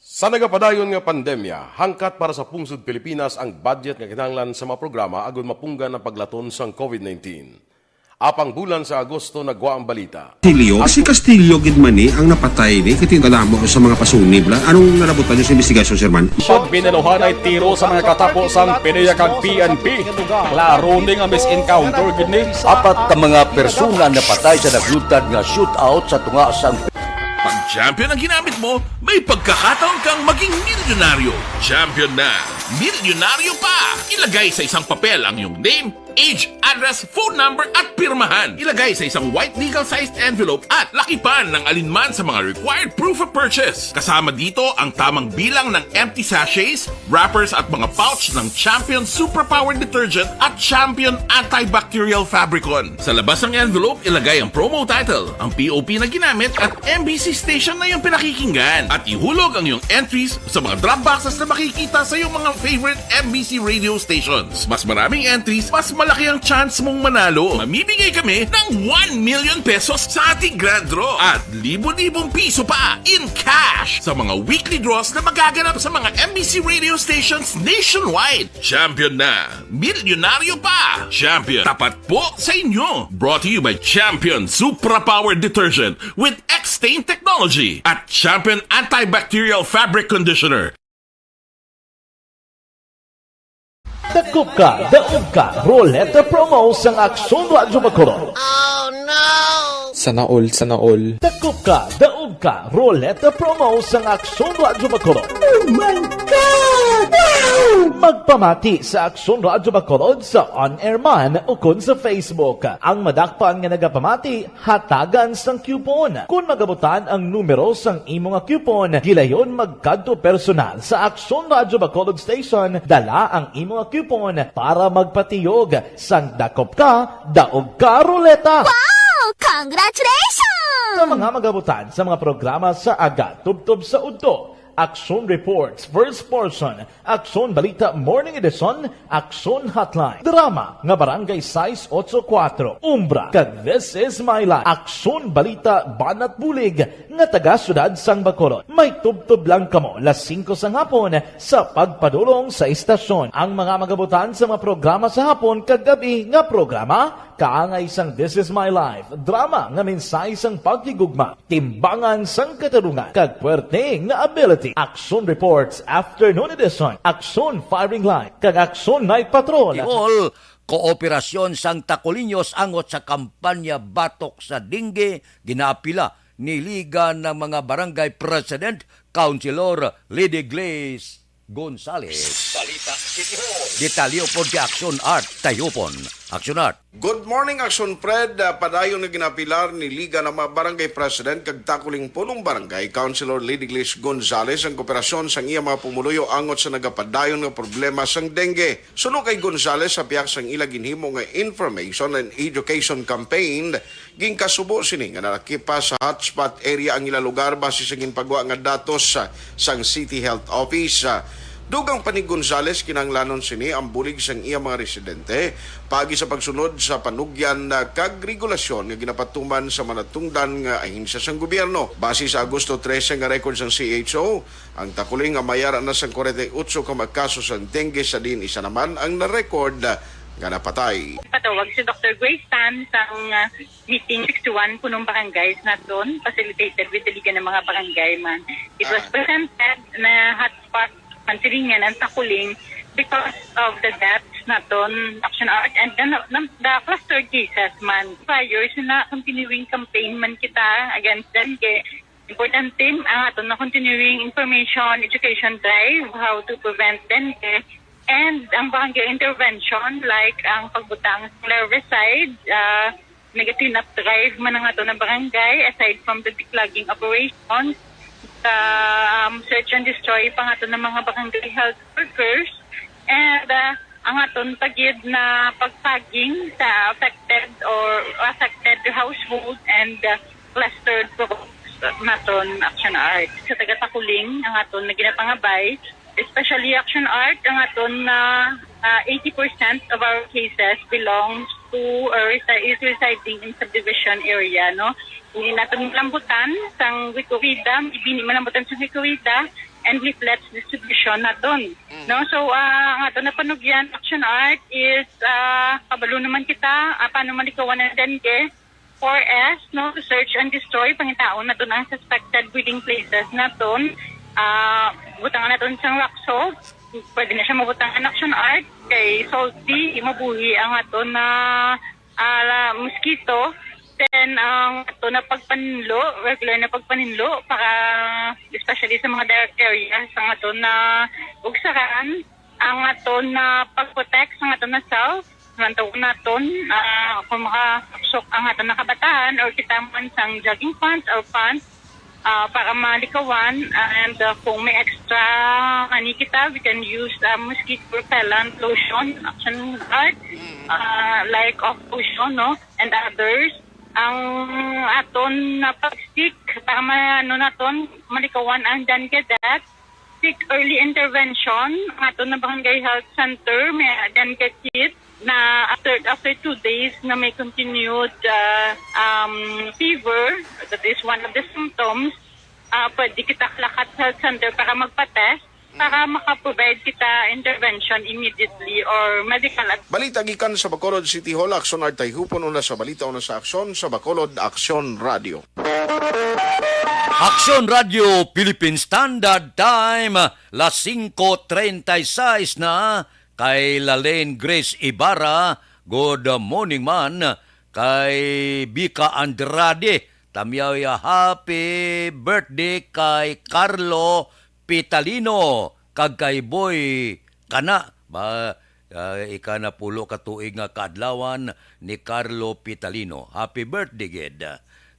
Sa nagapadayon nga pandemya, hangkat para sa pungsod Pilipinas ang budget nga kinahanglan sa mga programa agud mapunggan ang paglaton sang COVID nineteen. Apang bulan sa Agosto nagwa ang balita. Castillo, si Castillo gid man ni ang napatay ni, kay tingala mo sa mga pasunib la. Anong nalabutan niyo sa investigasyon, Sir Man? Pag binaluhan ay tiro sa mga katapo sang PDEA kag P N P. Klaro ni nga mis-encounter gid ni. Apat ka mga persona napatay sa naglutad nga shootout sa tunga sang Pag champion ang ginamit mo, may pagkakataon kang maging milyonaryo. Champion na! Milyonaryo pa! Ilagay sa isang papel ang iyong name, age, address, phone number, at pirmahan. Ilagay sa isang white legal-sized envelope at lakipan ng alinman sa mga required proof of purchase. Kasama dito ang tamang bilang ng empty sachets, wrappers, at mga pouch ng Champion Superpower Detergent at Champion Antibacterial Fabricon. Sa labas ng envelope, ilagay ang promo title, ang P O P na ginamit, at M B C station na iyong pinakikinggan. At ihulog ang iyong entries sa mga drop boxes na makikita sa iyong mga favorite M B C radio stations. Mas maraming entries, mas malaki ang chance mong manalo. Mamimigay kami ng one million pesos sa ating grand draw at libo-libong piso pa in cash sa mga weekly draws na magaganap sa mga M B C radio stations nationwide. Champion na! Milyonaryo pa! Champion, tapat po sa inyo! Brought to you by Champion Supra Power Detergent with X-Stain Technology at Champion Antibacterial Fabric Conditioner. Dakop ka, daog ka, Roleta Promo sang Aksyon Radyo Bacolod. Sana all, sana all. Dakop ka, daog ka, Roleta Promo sang Aksyon Radyo Bacolod. Oh my God! Wow! Magpamati sa Aksyon Radyo Bacolod sa on-air man ukon sa Facebook. Ang madakpan nga nagapamati, hatagan sang coupon. Kon magabutan ang numero sang imo nga coupon, gilayon magkadto personal sa Aksyon Radyo Bacolod Station, dala ang imo nga coupon para magpatiyog sang dakop ka, daog ka, Roleta. Wow! Congratulations! Sa mga magabutan sa mga programa sa aga, tubtob sa udto, Aksyon Reports, First Portion, Aksyon Balita Morning Edition, Aksyon Hotline, drama nga Barangay sais otso kuwatro, Umbra, kag This Is My Life, Aksyon Balita Banat Bulig nga taga Siyudad sang Bacolod. May tubtob lang kamo las singko sang hapon sa pagpadulong sa istasyon. Ang mga magabutan sa mga programa sa hapon kag gab-i nga programa, kaangay sang This Is My Life, drama nga mensahe sang paghigugma, timbangan sang katarungan, kag puwerte nga ability. Aksyon Reports, Afternoon Edition, Aksyon Firing Line, kag Aksyon Night Patrol. Timol, kooperasyon sang Takuliños angot sa kampanya batok sa dengue, ginaapila ni Liga ng mga Barangay President, Councilor Lady Glaze Gonzales. Balita City Hall. Detalye pod kay Action Art Tayupon. Action Art. Good morning, Action Fred. Ah, padayon nga ginapilar ni Liga ng mga Barangay President kag Takuling Pulong Barangay Councilor Lady Glaze Gonzales ang kooperasyon sang iya mga pumuluyo angot sa nagapadayon nga problema sang dengue. Suno kay Gonzales, sa pihak sang ila ginhimo nga information and education campaign, ginkasubo sini nga nalakip pa sa hotspot area ang ila lugar base sa ginpagwa nga datos sa, sang City Health Office. Dugang pa ni Gonzales, kinahanglanon sini ang bulig sang iya mga residente paagi sa pagsunod sa panugyan, ah, kag regulasyon nga ginapatuman sa mga natungdan nga ahensya sang gobyerno. Base sa Agosto trese nga record sang C H O, ang Takuling nga may ara na sang kwarenta y otso ka mga kaso sang dengue, sa diin isa naman ang na-record nga napatay. Patawag si Doctor Grace Tan sang, ah, meeting sixty-one punong barangays naton, facilitated with the Liga ng mga Barangay man. It was Ah. presented na hotspot man silingan ang Takuling because of the deaths naton, Action Art, and the, the, the cluster cases man. Prior sa na continuing campaign man kita against dengue, importante ang aton na continuing information, education drive, how to prevent dengue, and ang barangay intervention, like ang pagbutang sa larvicide, ah, mega cleanup drive man ang aton na barangay, aside from the declogging operations, the, um, search and destroy pa ang aton na mga barangay health workers, and, ah, ang aton pa gid na pagtagging sa affected or affected household and, ah, clustered groups naton, Action Art. Sa taga Takuling, ang aton na ginapangabay, especially Action Art, ang aton na, ah, eighty percent of our cases belongs to or resi-, is residing in subdivision area, no? Hindi naton malambutan sang Wikowida, hindi malambutan sang Wikowida, and leaflets distribution naton. Mm. No? So, ah, ang aton na panugyan, Action Art, is, ah, kabalo naman kita, ah, paano malikawan ang dengue. Four S, no? Search and destroy, pangitaon naton ang suspected breeding places naton. Ah, butangan naton sang rock salt. Pwede na siya mabutangan, Action Art, kay salty, mabuhi ang aton na, ah, mosquito. Then, ang ato na pagpaninlo, regular na pagpaninlo, para especially sa mga dark areas, ang ato na ugsaran, ang ato na pag-protect, ang ato na self, ang tawag naton, ah, kung makasok ang ato na kabataan or kita man sang jogging pants or pants, ah, para malikawan, and, ah, kung may extra ani kita, we can use, ah, mosquito repellent lotion, Action Guard, ah, like Off Lotion, no, and others. Ang aton na pag-stick para ma-, ano naton, malikawan ang dengue death, seek early intervention. Ang aton na barangay health center, may dengue kit na after, after two days na may continued, ah, um, fever, that is one of the symptoms, ah, pwede kita kalakat sa health center para magpa-test, para makaprovide kita intervention immediately or medical at Balita gikan sa Bacolod City Hall, Aksyon Art Tayhupon, una sa balita, una sa aksyon sa Bacolod, Aksyon Radio. Aksyon Radio Philippine Standard Time, las singko treinta y seis na, kay Lalaine Grace Ibarra, good morning man, kay Bika Andrade, tamyaw ya, happy birthday kay Carlo Pitalino, kag kay Boy Kana. Ba, ah, ika na pulo ka tuig nga kaadlawan ni Carlo Pitalino. Happy birthday, gid.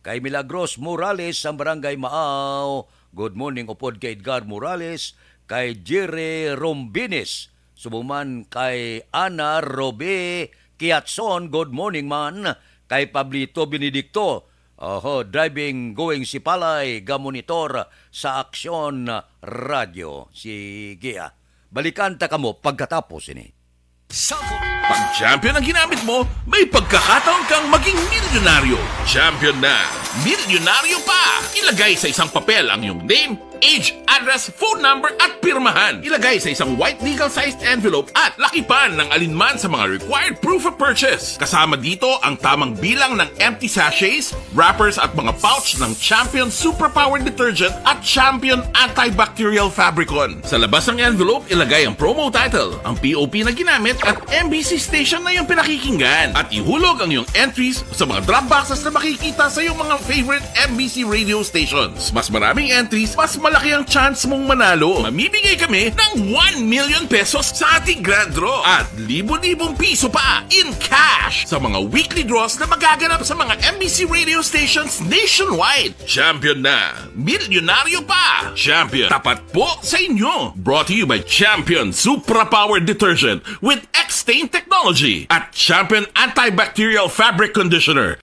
Kay Milagros Morales sang Barangay Maaw, good morning upod kay Edgar Morales, kay Jerry Rombines, subong man kay Ana Robe Kiatson, good morning man, kay Pablito Benedicto, oho, driving, going Sipalay, gamonitor sa Aksyon Radio. Sige, ah. Balikan ta kamo pagkatapos ini. Pag champion ang ginamit mo, may pagkakataon kang maging milyonaryo. Champion na, milyonaryo pa! Ilagay sa isang papel ang iyong name, age, address, phone number, at pirmahan. Ilagay sa isang white legal-sized envelope at lakipan ng alinman sa mga required proof of purchase. Kasama dito ang tamang bilang ng empty sachets, wrappers, at mga pouch ng Champion Superpower Detergent at Champion Antibacterial Fabricon. Sa labas ng envelope, ilagay ang promo title, ang P O P na ginamit, at M B C station na iyong pinakikinggan. At ihulog ang iyong entries sa mga drop boxes na makikita sa iyong mga favorite M B C radio stations. Mas maraming entries, mas malaki ang chance mong manalo. Mamimigay kami ng one million pesos sa ating grand draw at libo-libong piso pa in cash sa mga weekly draws na magaganap sa mga M B C radio stations nationwide. Champion na! Milyonaryo pa! Champion, tapat po sa inyo! Brought to you by Champion Supra Power Detergent with X-Stain Technology at Champion Antibacterial Fabric Conditioner.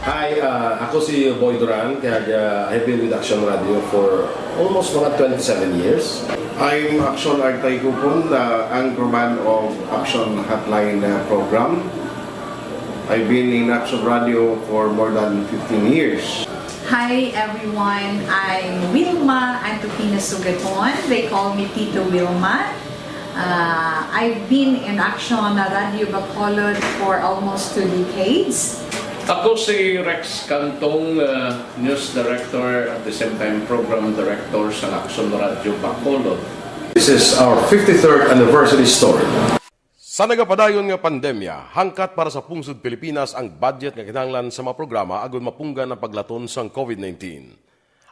Hi, uh, ako si Boy Duran, kag, uh, I've been with Action Radio for almost mga twenty-seven years. I'm Action Artay Kupon, the anchorman of Action Hotline, uh, program. I've been in Action Radio for more than fifteen years. Hi everyone, I'm Wilma Antupina Sugaton. They call me Tito Wilma. Uh, I've been in Action Radio Bacolod for almost two decades. Ako si Rex Cantong, uh, news director at the same time program director sa Action Radio Bacolod. This is our fifty-third anniversary story. Sa nagapadayon nga pandemya, hangkat para sa pungsod Pilipinas ang budget nga kinahanglan sa mga programa agud mapunggan ang paglaton sang COVID nineteen.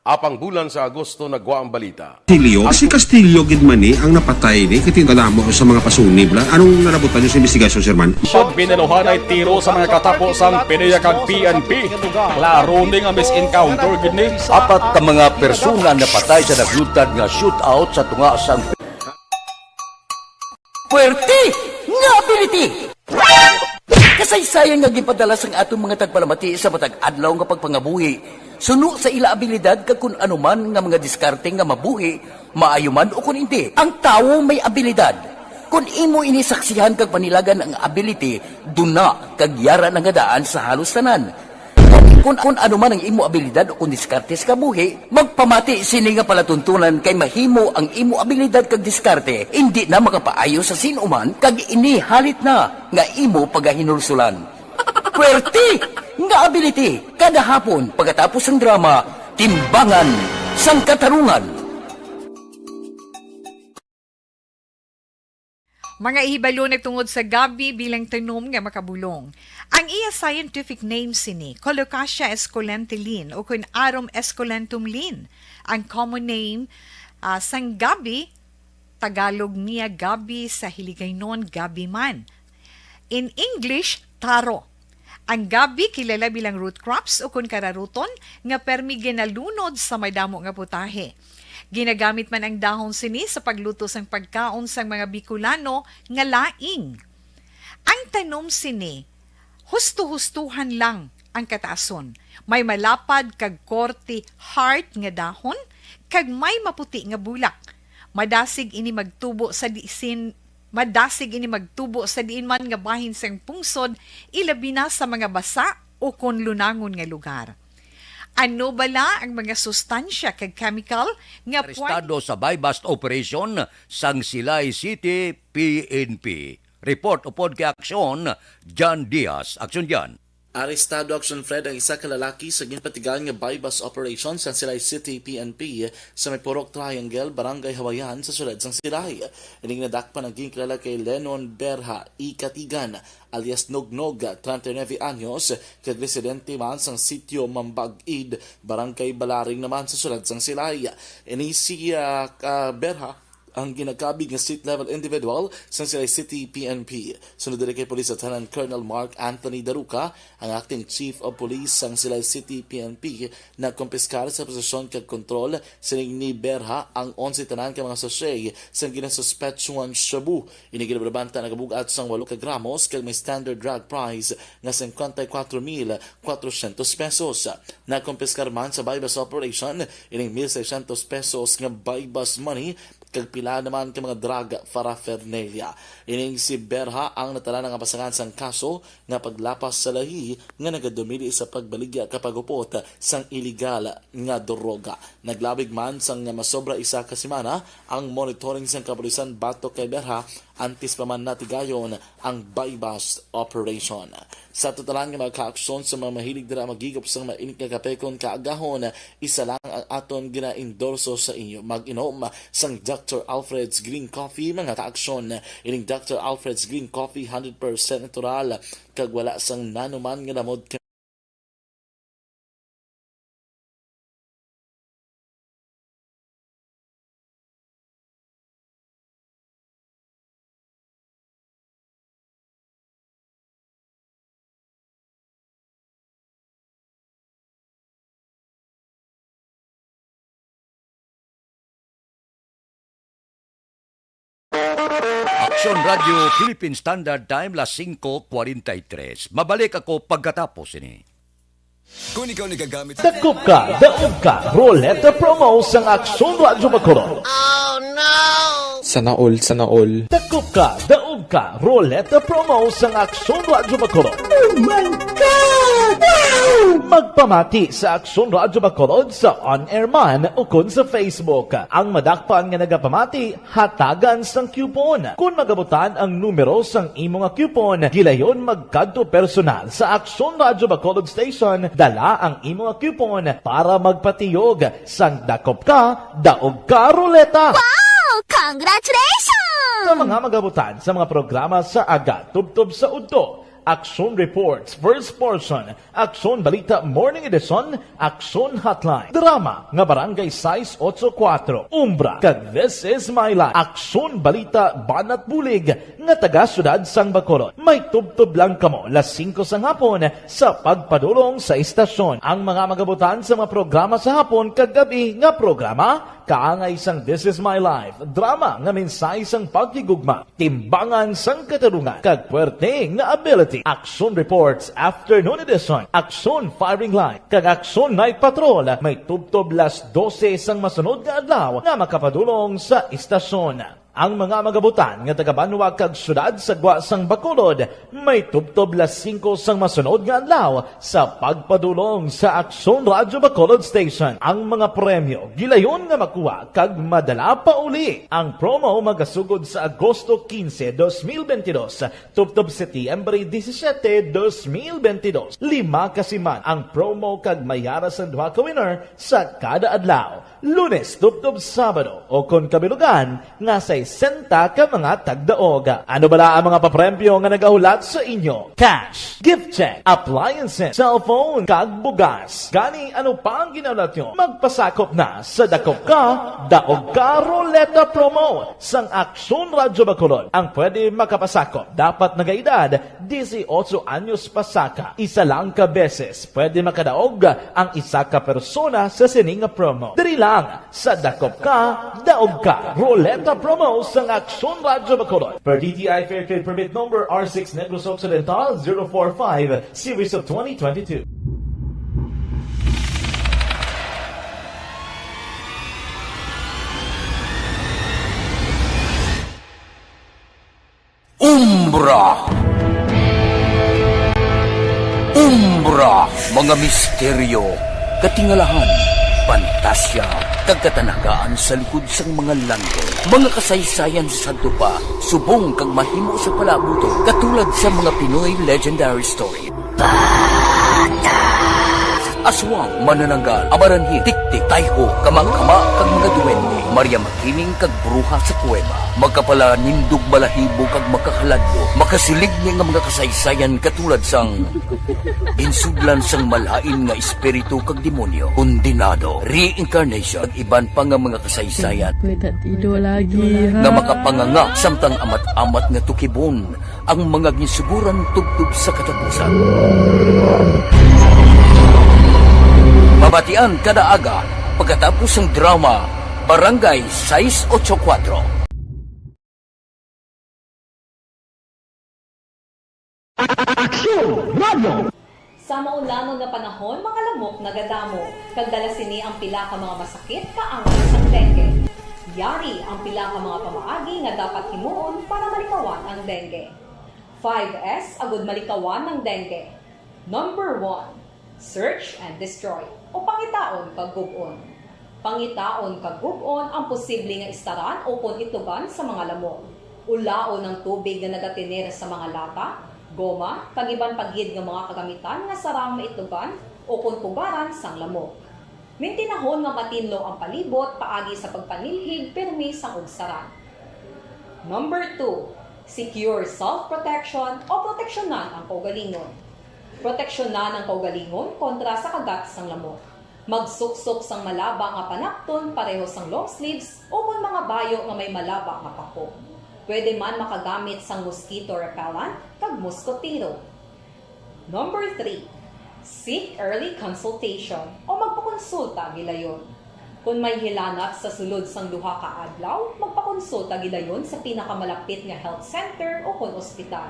Apang bulan sa Agosto nagwa ang balita. Castillo? Si Castillo gid man ni ang napatay ni, kay kadamo sa mga pasunib la. Anong nalabutan niyo sa investigasyon, Sir Man? Pag binaluhan ay tiro sa mga katapo sang PDEA kag P N P. Klaro ni nga mis-encounter gid ni. Apat ka mga persona napatay sa naglutad nga shootout sa tunga sang Puwerte nga ability! Kasaysayan nga ginpadala sang aton mga tagpalamati sa matag adlaw nga pagpangabuhi, suno sa ila abilidad kag kun ano man nga mga diskarte nga mabuhi, maayo man o kun indi. Ang tawo may abilidad. Kun imo ini saksihan kag panilagan ang ability, duna kag yara na nga daan sa halos tanan. Kun, kun ano man ang imo abilidad o kun diskarte sa kabuhi, magpamati sini nga palatuntunan kay mahimo ang imo abilidad kag diskarte indi na makapaayo sa sin-o man kag ini halit na nga imo pagahinulsulan. Puwerte nga ability! Kada hapon, pagkatapos sang drama, Timbangan sang Katarungan. Mga ihibalo na tungod sa gabi bilang tanom nga makabulong. Ang iya scientific name sini, Colocasia esculenta Lin, o kun Arum esculentum Lin. Ang common name, ah, sang gabi, Tagalog niya gabi, sa Hiligaynon gabi man. In English, taro. Ang gabi kilala bilang root crops o kun kararuton nga permi ginalunod sa madamo nga putahe. Ginagamit man ang dahon sini sa pagluto sang pagkaon sang mga Bicolano nga laing. Ang tanom sini, husto-hustuhan lang ang kataason. May malapad kag korte heart nga dahon kag may maputi nga bulak. Madasig ini magtubo sa disin, madasig ini magtubo sa diin man nga bahin sang pungsod, ilabi na sa mga basa o kon lunangon nga lugar. Ano bala ang mga sustansya kag chemical nga pwede Arestado sa buy-bust operation sang Silay City P N P. Report upod kay Aksyon, Jan Diaz. Aksyon, Jan. Arestado, Aksyon Fred, ang isa ka lalaki sa ginpatigayon nga buy-bust operation sang Silay City P N P sa may Purok Triangle, Barangay Hawayan sa siyudad sang Silay. Ining nadakpan ang ginkilala kay Lenon Berha Ikatigan, alias Nognog, treinta y nueve anyos, kag residente man sang sitio Mambag-id, Barangay Balaring naman sa siyudad sang Silay. Ini si, ah, ka-, Berha ang ginakabig nga street level individual sang Silay City P N P. Sunod diri kay Police Lieutenant Colonel Mark Anthony Daruca, ang acting chief of police sang Silay City P N P, nakumpiskar sa posesyon kag kontrol sining ni Berha ang onse tanan ka mga sachet sang ginasuspetsuhan shabu. Ini ginabalabanta nagabugat sang walo ka gramos kag may standard drug price nga cincuenta y cuatro mil cuatrocientos pesos. Nakumpiskar man sa buy-bust operation ining mil seiscientos pesos nga buy-bust money kag pila naman ka mga drug paraphernalia. Ining si Berha ang natalaan nga pasangan sang kaso nga paglapas sa lahi nga nagadumili sa pagbaligya ka pagupot sang iligal nga droga. Naglabig man sang masobra isa ka semana ang monitoring sang kapulisan batok kay Berha antes pa man natigayon ang buy-bust operation. Sa totalan nga mga kaaksyon sa mga mahilig dira maghigop sang mainit nga kape kon kaagahon, isa lang ang aton ginaendorso sa inyo. Mag-inom sang Doctor Alfred's Green Coffee, mga kaaksyon. Ining Doctor Alfred's Green Coffee, hundred percent natural, kag wala sang nanuman nga lamod. Aksyon Radio Philippine Standard Time, las singko kwarenta y tres. Mabalik ako pagkatapos ini. Kung ikaw nagagamit Dakop ka, daog ka, Roleta Promo sang Aksyon Radyo Bacolod. Sana all, sana all. Dakop ka, daog ka, Roleta Promo sang Aksyon Radyo Bacolod. Oh my God! Wow! Magpamati sa Aksyon Radyo Bacolod sa on-air man o kon sa Facebook. Ang madakpan nga nagapamati, hatagan sang coupon. Kon magabutan ang numero sang imo nga coupon, gilayon magkadto personal sa Aksyon Radyo Bacolod Station, dala ang imo nga coupon para magpatiyog sang dakop ka, daog ka, Roleta. Wow! Congratulations! Sa mga magabutan sa mga programa sa aga tubtob sa udto, Aksyon Reports, First Portion, Aksyon Balita Morning Edition, Aksyon Hotline, drama nga Barangay sais otso kuwatro, Umbra, kag This Is My Life, Aksyon Balita Banat Bulig nga taga Siyudad sang Bacolod. May tubtob lang kamo las singko sang hapon sa pagpadulong sa istasyon. Ang mga magabutan sa mga programa sa hapon kag gab-i nga programa, kaangay sang This Is My Life, drama nga mensahe sang paghigugma, timbangan sang katarungan, kag puwerte nga ability. Action Reports, Afternoon Edition, Action Firing Line, kag Action Night Patrol may tubtob las dose sang masunod nga adlaw nga makapadulong sa istasyon. Ang mga magabutan nga taga-banwa kag syudad sa gwa sang Bacolod may tubtob las singko sang masunod nga adlaw sa pagpadulong sa Aksyon Radyo Bacolod Station. Ang mga premyo gilayon nga makuha kag madala pa uli. Ang promo magasugod sa Agosto quince, dos mil veintidós, tubtob Setyembre disisiete, dos mil veintidós. Lima ka siman ang promo kag may ara sang duha ka winner sa kada adlaw, Lunes tubtob Sabado, o kon kabilugan nga sais sesenta ka mga tagdaog. Ano bala ang mga papremyo nga nagahulat sa inyo? Cash, gift check, appliances, cellphone, kag bugas. Gani, ano pa ang ginahulat nyo? Magpasakop na sa Dakop Ka, Daog Ka Ruleta Promo sang Aksyon Radyo Bacolod. Ang pwede makapasakop dapat nagaedad dieciocho anyos pasaka. Isa lang ka beses pwede makadaog ang isa ka persona sa sini nga promo. Diri lang sa Dakop Ka, Daog Ka Ruleta Promo sang Aksyon Radyo Bacolod. Per D T I Fair Trade Permit Number R six Negros Occidental zero four five, Series of twenty twenty-two. Umbra. Umbra, mga misteryo, katingalahan, pantasya, kag katanagaan sa likod sang mga langgam. Mga kasaysayan sa sadto pa, subong kag mahimo sa palaabuton, katulad sa mga Pinoy legendary story. Aswang, manananggal, amaranhid, tiktik, tayho, kamang-kama, kag mga duwende, Maria Makiling, kag bruha sa kuweba. Makapalanindog balahibo kag makahaladlok, makasiling ni nga mga kasaysayan katulad sang ginsudlan sang malain nga espiritu kag demonyo, kondenado, reincarnation, kag iban pa nga mga kasaysayan Pwede lagi, ha? Nga makapanganga samtang amat-amat nga tukibon ang mga ginsuguran tubtob sa katapusan. Mabatian kada aga pagkatapos sang drama Barangay sais ocho kuwatro. Aksyon Radio! Sa maulanon nga panahon, mga lamok nagadamo, kag dala sini ang pila ka mga masakit kaangay sang dengue. Yari ang pila ka mga pamaagi nga dapat himuon para malikawan ang dengue. Five S agud malikawan ang dengue. Number one, search and destroy, o pangitaon kag gub-on. Pangitaon kag gub-on ang posible nga istaran ukon itlogan sa mga lamok. Ulaon ang tubig nga nagatener sa mga lata, goma, kag iban pa gid nga mga kagamitan nga sarang maitlogan ukon pugaran sang lamok. Mintinahon nga matinlo ang palibot paagi sa pagpanilhig pirmi sang ugsaran. Number two, secure self-protection o proteksyonan ang kaugalingon. Proteksyonan ang kaugalingon kontra sa kagat sang lamok. Magsuksok sang malaba nga panapton pareho sang long sleeves ukon mga bayo nga may malaba nga pako. Pwede man makagamit sang mosquito repellent kag moskotero. Number three, seek early consultation o magpakonsulta gilayon. Kon may hilanat sa sulod sang duha ka adlaw, magpakonsulta gilayon sa pinakamalapit nga health center ukon ospital.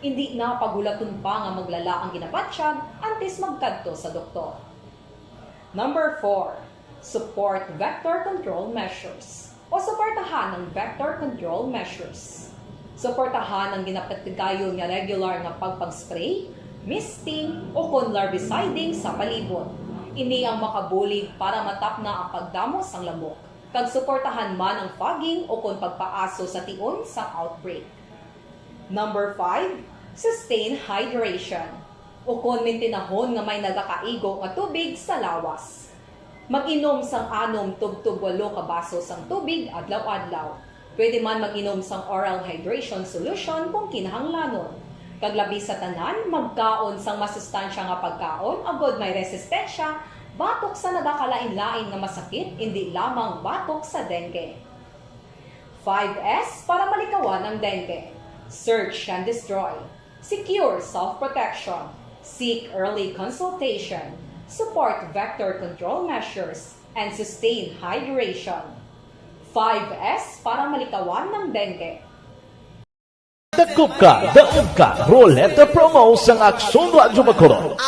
Indi na paghulaton pa nga maglala ang ginabatyag antes magkadto sa doktor. Number four, support vector control measures o suportahan ang vector control measures. Suportahan ang ginapatigayon nga regular nga pagpang-spray, misting, ukon larviciding sa palibot. Ini ang makabulig para matapna ang pagdamo sang lamok, kag suportahan man ang fogging ukon pagpaaso sa tion sang outbreak. Number five, sustain hydration, ukon mintinahon nga may nagakaigo nga tubig sa lawas. Mag-inom sang anom tubtob walo ka baso sang tubig adlaw-adlaw. Pwede man mag-inom sang oral hydration solution kung kinahanglanon. Kag labi sa tanan, magkaon sang masustansya nga pagkaon agod may resistensya batok sa nagakalain-lain nga masakit, indi lamang batok sa dengue. Five S para malikawan ang dengue. Search and destroy. Secure self-protection. Seek early consultation. Support vector control measures. And sustain hydration. Five S para malikawan ang dengue. Dakop Ka, Daog Ka Ruleta Promo sang Aksyon Radyo Bacolod.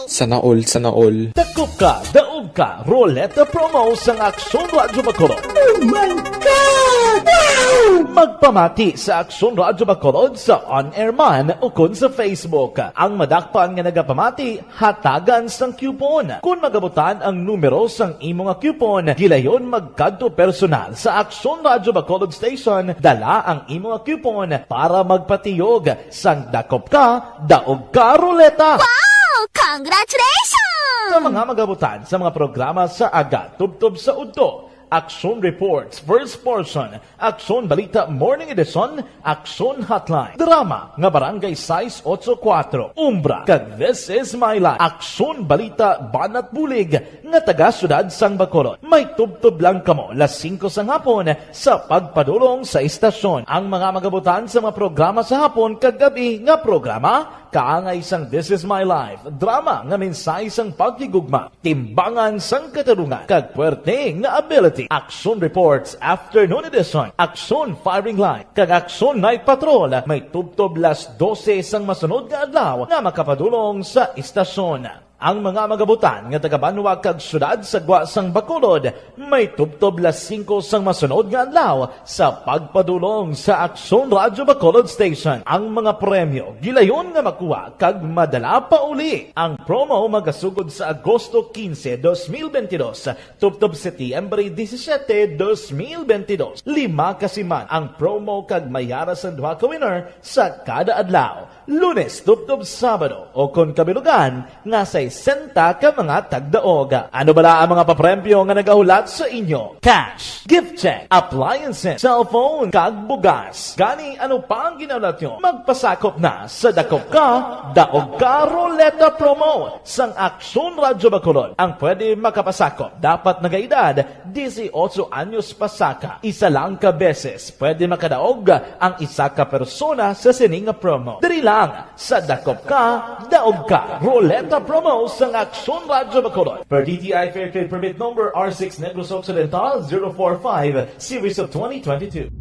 Sana all, sana all. Dakop Ka, Daog Ka Ruleta Promo sang Aksyon Radyo Bacolod. Oh my God! Wow! Magpamati sa Aksyon Radyo Bacolod sa on-air man ukon sa Facebook. Ang madakpan nga nagapamati, hatagan sang coupon. Kon magabutan ang numero sang imo nga coupon, gilayon magkadto personal sa Aksyon Radyo Bacolod Station, dala ang imo nga coupon para magpatiyog sang Dakop Ka, Daog Ka Ruleta. Wow! Congratulations! Sa mga magabutan sa mga programa sa aga tubtob sa udto, Aksyon Reports, First Portion, Aksyon Balita Morning Edition, Aksyon Hotline, drama nga Barangay sais otso kuwatro, Umbra, kag This Is My Life, Aksyon Balita Banat Bulig, nga taga Siyudad sang Bacolod. May tubtob lang kamo las singko sang hapon sa pagpadulong sa istasyon. Ang mga magabutan sa mga programa sa hapon kag gab-i nga programa, kaangay sang This Is My Life, drama nga mensahe sang paghigugma, timbangan sang katarungan, kag puwerte nga ability. Aksyon Reports, Afternoon Edition, Aksyon Firing Line, kag Aksyon Night Patrol, may tubtob las dose sang masunod nga adlaw nga makapadulong sa istasyon. Ang mga magabutan nga taga-banwa kag siyudad sa gwa sang Bacolod may tubtob las singko sang masunod nga adlaw sa pagpadulong sa Aksyon Radyo Bacolod Station. Ang mga premyo gilayon nga makuha kag madala pa uli. Ang promo magasugod sa Agosto quince, dos mil veintidós, tubtob Setyembre disisiete, dos mil veintidós. Lima ka siman ang promo kag may ara sang duha ka winner sa kada adlaw, Lunes tubtob Sabado, o kon kabilugan nga sesenta ka mga tagdaog. Ano bala ang mga papremyo nga nagahulat sa inyo? Cash, gift check, appliances, cellphone, kag bugas. Gani, ano pa ang ginahulat nyo? Magpasakop na sa Dakop Ka, Daog Ka Roleta Promo sang Aksyon Radyo Bacolod. Ang pwede makapasakop dapat nagaedad dieciocho anyos pasaka. Isa lang ka beses pwede makadaog ang isa ka persona sa sini nga promo. Diri lang sa Dakop Ka, Daog Ka Roleta Promo sang Aksyon Radyo Bacolod. Per D T I Fair Trade Permit Number R six Negros Occidental zero four five, Series of twenty twenty-two.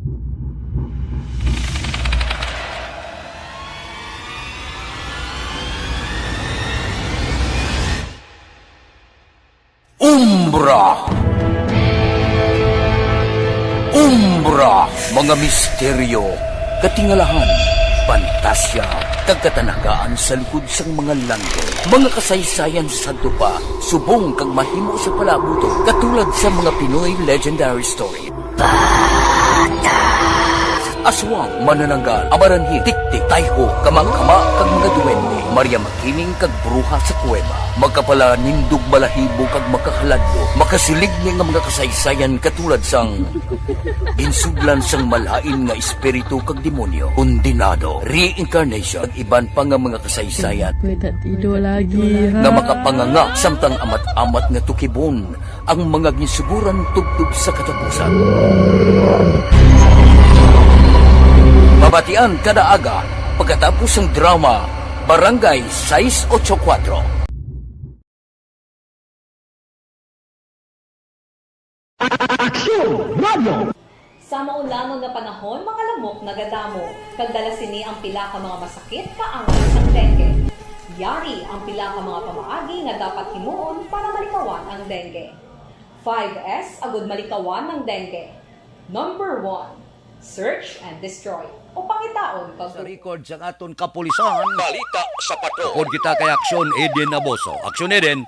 Umbra. Umbra, mga misteryo, katingalahan, pantasya, kag katanagaan sa likod sang mga landong. Mga kasaysayan sa sadto pa, subong kag mahimo sa palaabuton, katulad sa mga Pinoy legendary story. Aswang, manananggal, amaranhil, tiktik, tayho, kamakama, kag mga duwende, Maria Makiling, kag bruha sa kuweba, makapalanindog balahibo kag makahaladlok, makasiligni nga mga kasaysayan katulad sang ginsudlan sang malain nga espiritu kag demonyo, kondenado, reincarnation, kag iban pa nga mga kasaysayan Pwede ido lagi, ha? nga makapanganga samtang amat-amat nga tukibon ang mga ginsuguran tubtob sa katapusan. Mabatian kada aga pagkatapos sang drama Barangay sais otso kuwatro. Aksyon Radio. Sa maulamon nga panahon, mga lamok nagadamo, kag dala sini ang pila ka mga masakit kaangay sang dengue. Yari ang pila ka mga pamaagi nga dapat himuon para malikawan ang dengue. Five S agud malikawan ang dengue. Number one, search and destroy, o pangitaon kag Sa record sang aton kapulisan, Balita sa Patrol. Upod kita kay Aksyon Eden Naboso. Aksyon Eden.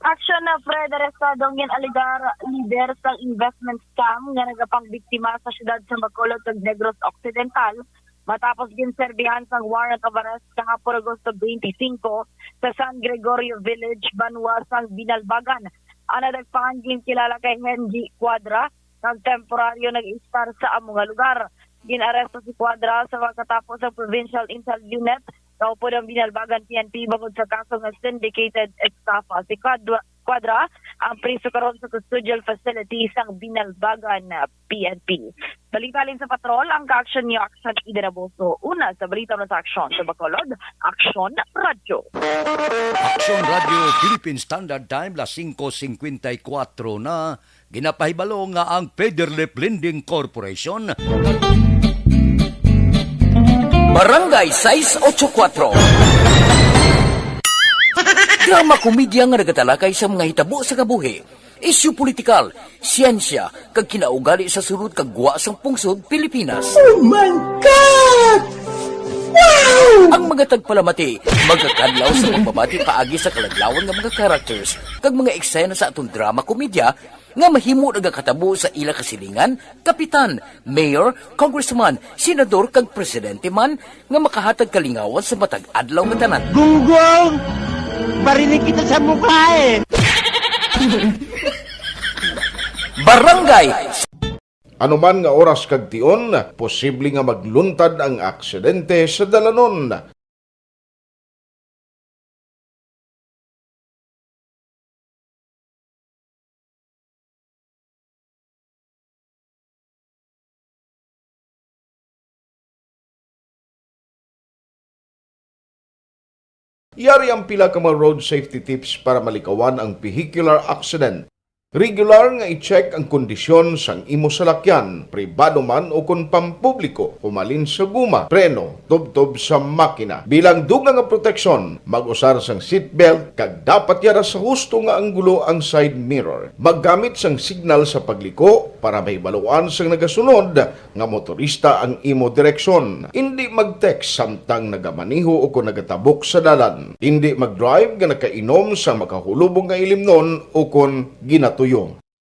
Aksyon na Fred, arestado ang gin-alegar lider sang investment scam nga nagapangbiktima sa siyudad sa Bacolod kag Negros Occidental matapos ginserbihan sang warrant of arrest kahapon, Agosto twenty-five, sa San Gregorio Village, banwa sang Binalbagan. Ang nadakpan ginkilala kay Henji Cuadra, nga temporaryo nag-istar sa amo nga lugar. Gin-aresto si Cuadra sa pagkatapos sa Provincial Intel Unit kaupod ang Binalbagan P N P bangod sa kaso nga syndicated estafa. Si Cuadra, Cuadra ang priso karon sa custodial facility sang Binalbagan, ah, P N P. Balita halin sa patrol, ang kaaksyon niyo, Aksyon Ida Naboso. Una sa balita, una sa aksyon sa Bacolod, Aksyon Radyo. Aksyon Radyo, Philippine Standard Time, las singko singkwenta y kuwatro na. Ginapahibalo nga ang Federlip Lending Corporation Barangay sais otso kuwatro. Drama komedya nga nagatalakay sa mga hitabo sa kabuhi, isyu politikal, siyensya, kag kinaugali sa sulod kag gwa sang pungsod Pilipinas. Oh my God! Wow! Ang mga tagpalamati magakadlaw sa pagbabati paagi sa kaladlawan nga mga characters kag mga eksena sa aton drama komedya nga mahimo nagakatabo sa ila kasilingan, kapitan, mayor, congressman, senador, kag presidente man nga makahatag kalingawan sa matag adlaw nga tanan. Gunggong! Barinig kita sa mukha eh! Barangay. Anuman nga oras kag tion, posible nga magluntad ang aksidente sa dalanon. Yari ang pila ka mga road safety tips para malikawan ang vehicular accident. Regular nga i-check ang kondisyon sang imo salakyan, pribado man o kon pampubliko, humalin sa guma, preno, tubtob sa makina. Bilang dugang nga proteksyon, mag-usar sang seatbelt kag dapat yara sa husto nga anggulo ang side mirror. Maggamit sang signal sa pagliko para mahibaluan sang nagasunod nga motorista ang imo direksyon. Indi mag-text samtang nagamaneho o kon nagatabok sa dalan. Indi mag-drive nga nakainom sa makahulubong nga ilimnon o kon ginatuyo.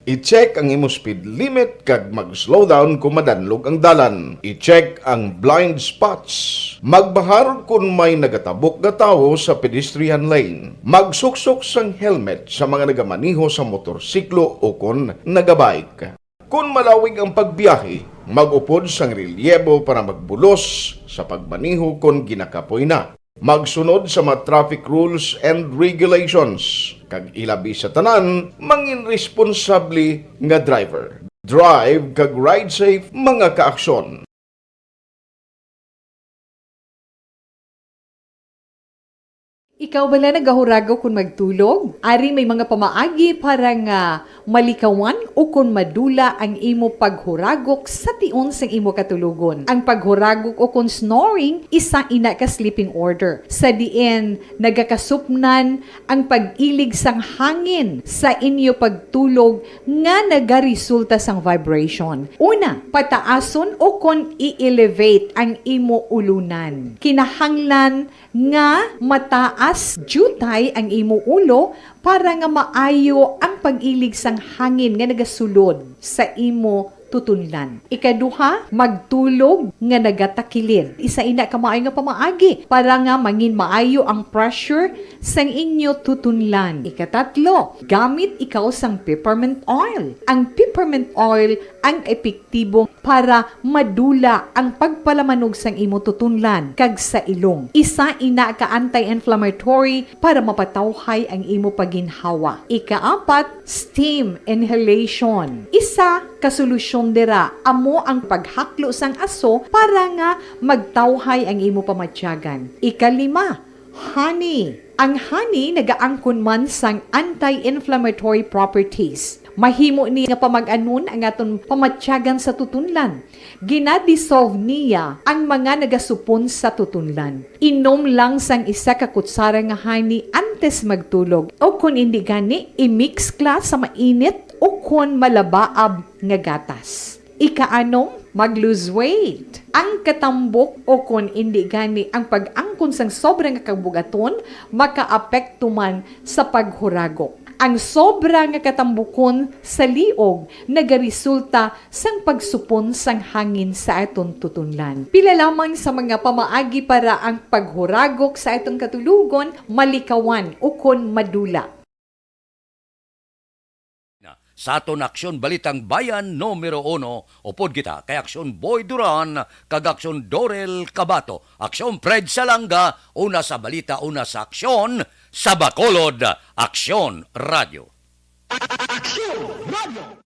I-check ang imo speed limit kag mag-slow down kon madanlog ang dalan. I-check ang blind spots. Magbahar kon may nagatabok nga tawo sa pedestrian lane. Magsuksok sang helmet sa mga nagamaneho sa motorsiklo o kon nagabike. Kon malawig ang pagbiyahe, mag-upod sang relyebo para magbulos sa pagmaneho kon ginakapoy na. Magsunod sa mga traffic rules and regulations, kag ilabi sa tanan, mangin responsable nga driver. Drive kag ride safe, mga kaaksyon. Ikaw bala nagahuragok kon magtulog? Ari may mga pamaagi para nga malikawan o kon madula ang imo paghuragok sa tion sang imo katulogon. Ang paghuragok o kon snoring, isa ina ka sleeping order, sa diin nagakasupnan ang pag-ilig sang hangin sa inyo pagtulog nga nagaresulta sang vibration. Una, pataason o kon i-elevate ang imo ulunan. Kinahanglan nga mataas diutay ang imo ulo para nga maayo ang pag-ilig sang hangin nga nagasulod sa imo tutunlan. Ikaduha, magtulog nga nagatakilid. Isa ina ka maayo nga pamaagi para nga mangin maayo ang pressure sang inyo tutunlan. Ikatatlo, gamit ikaw sang peppermint oil. Ang peppermint oil ang epektibo para madula ang pagpalamanog sang imo tutunlan kag sa ilong. Isa ina ka anti-inflammatory para mapatawhay ang imo pagginhawa. Ikaapat, steam inhalation. Isa ka solusyon dira amo ang paghaklo sang aso para nga magtawhay ang imo pamatyagan. Ikalima, honey. Ang honey nagaangkon man sang anti-inflammatory properties. Mahimo ni nga pamag-anon ang aton pamatyagan sa tutunlan. Gina-dissolve niya ang mga nagasupon sa tutunlan. Inom lang sang isa ka kutsara nga honey antes magtulog, o kon indi gani, i-mix kla sa mainit o kon malabaab nga gatas. Ikaanom, mag-lose weight. Ang katambok o kon indi gani ang pag-angkon sang sobra nga kabug-aton makaapekto man sa paghuragok. Ang sobra nga katambukon sa liog nagaresulta sang pagsupon sang hangin sa aton tutunlan. Pila lamang sa mga pamaagi para ang paghuragok sa aton katulogon malikawan ukon madula. Sa aton Aksyon Balitang Bayan numero uno, upod kita kay Aksyon Boy Duran kag Aksyon Dorel Cabato. Aksyon Fred Salanga, una sa balita, una sa aksyon, sa Bacolod, Aksyon Radio. Aksyon Radio.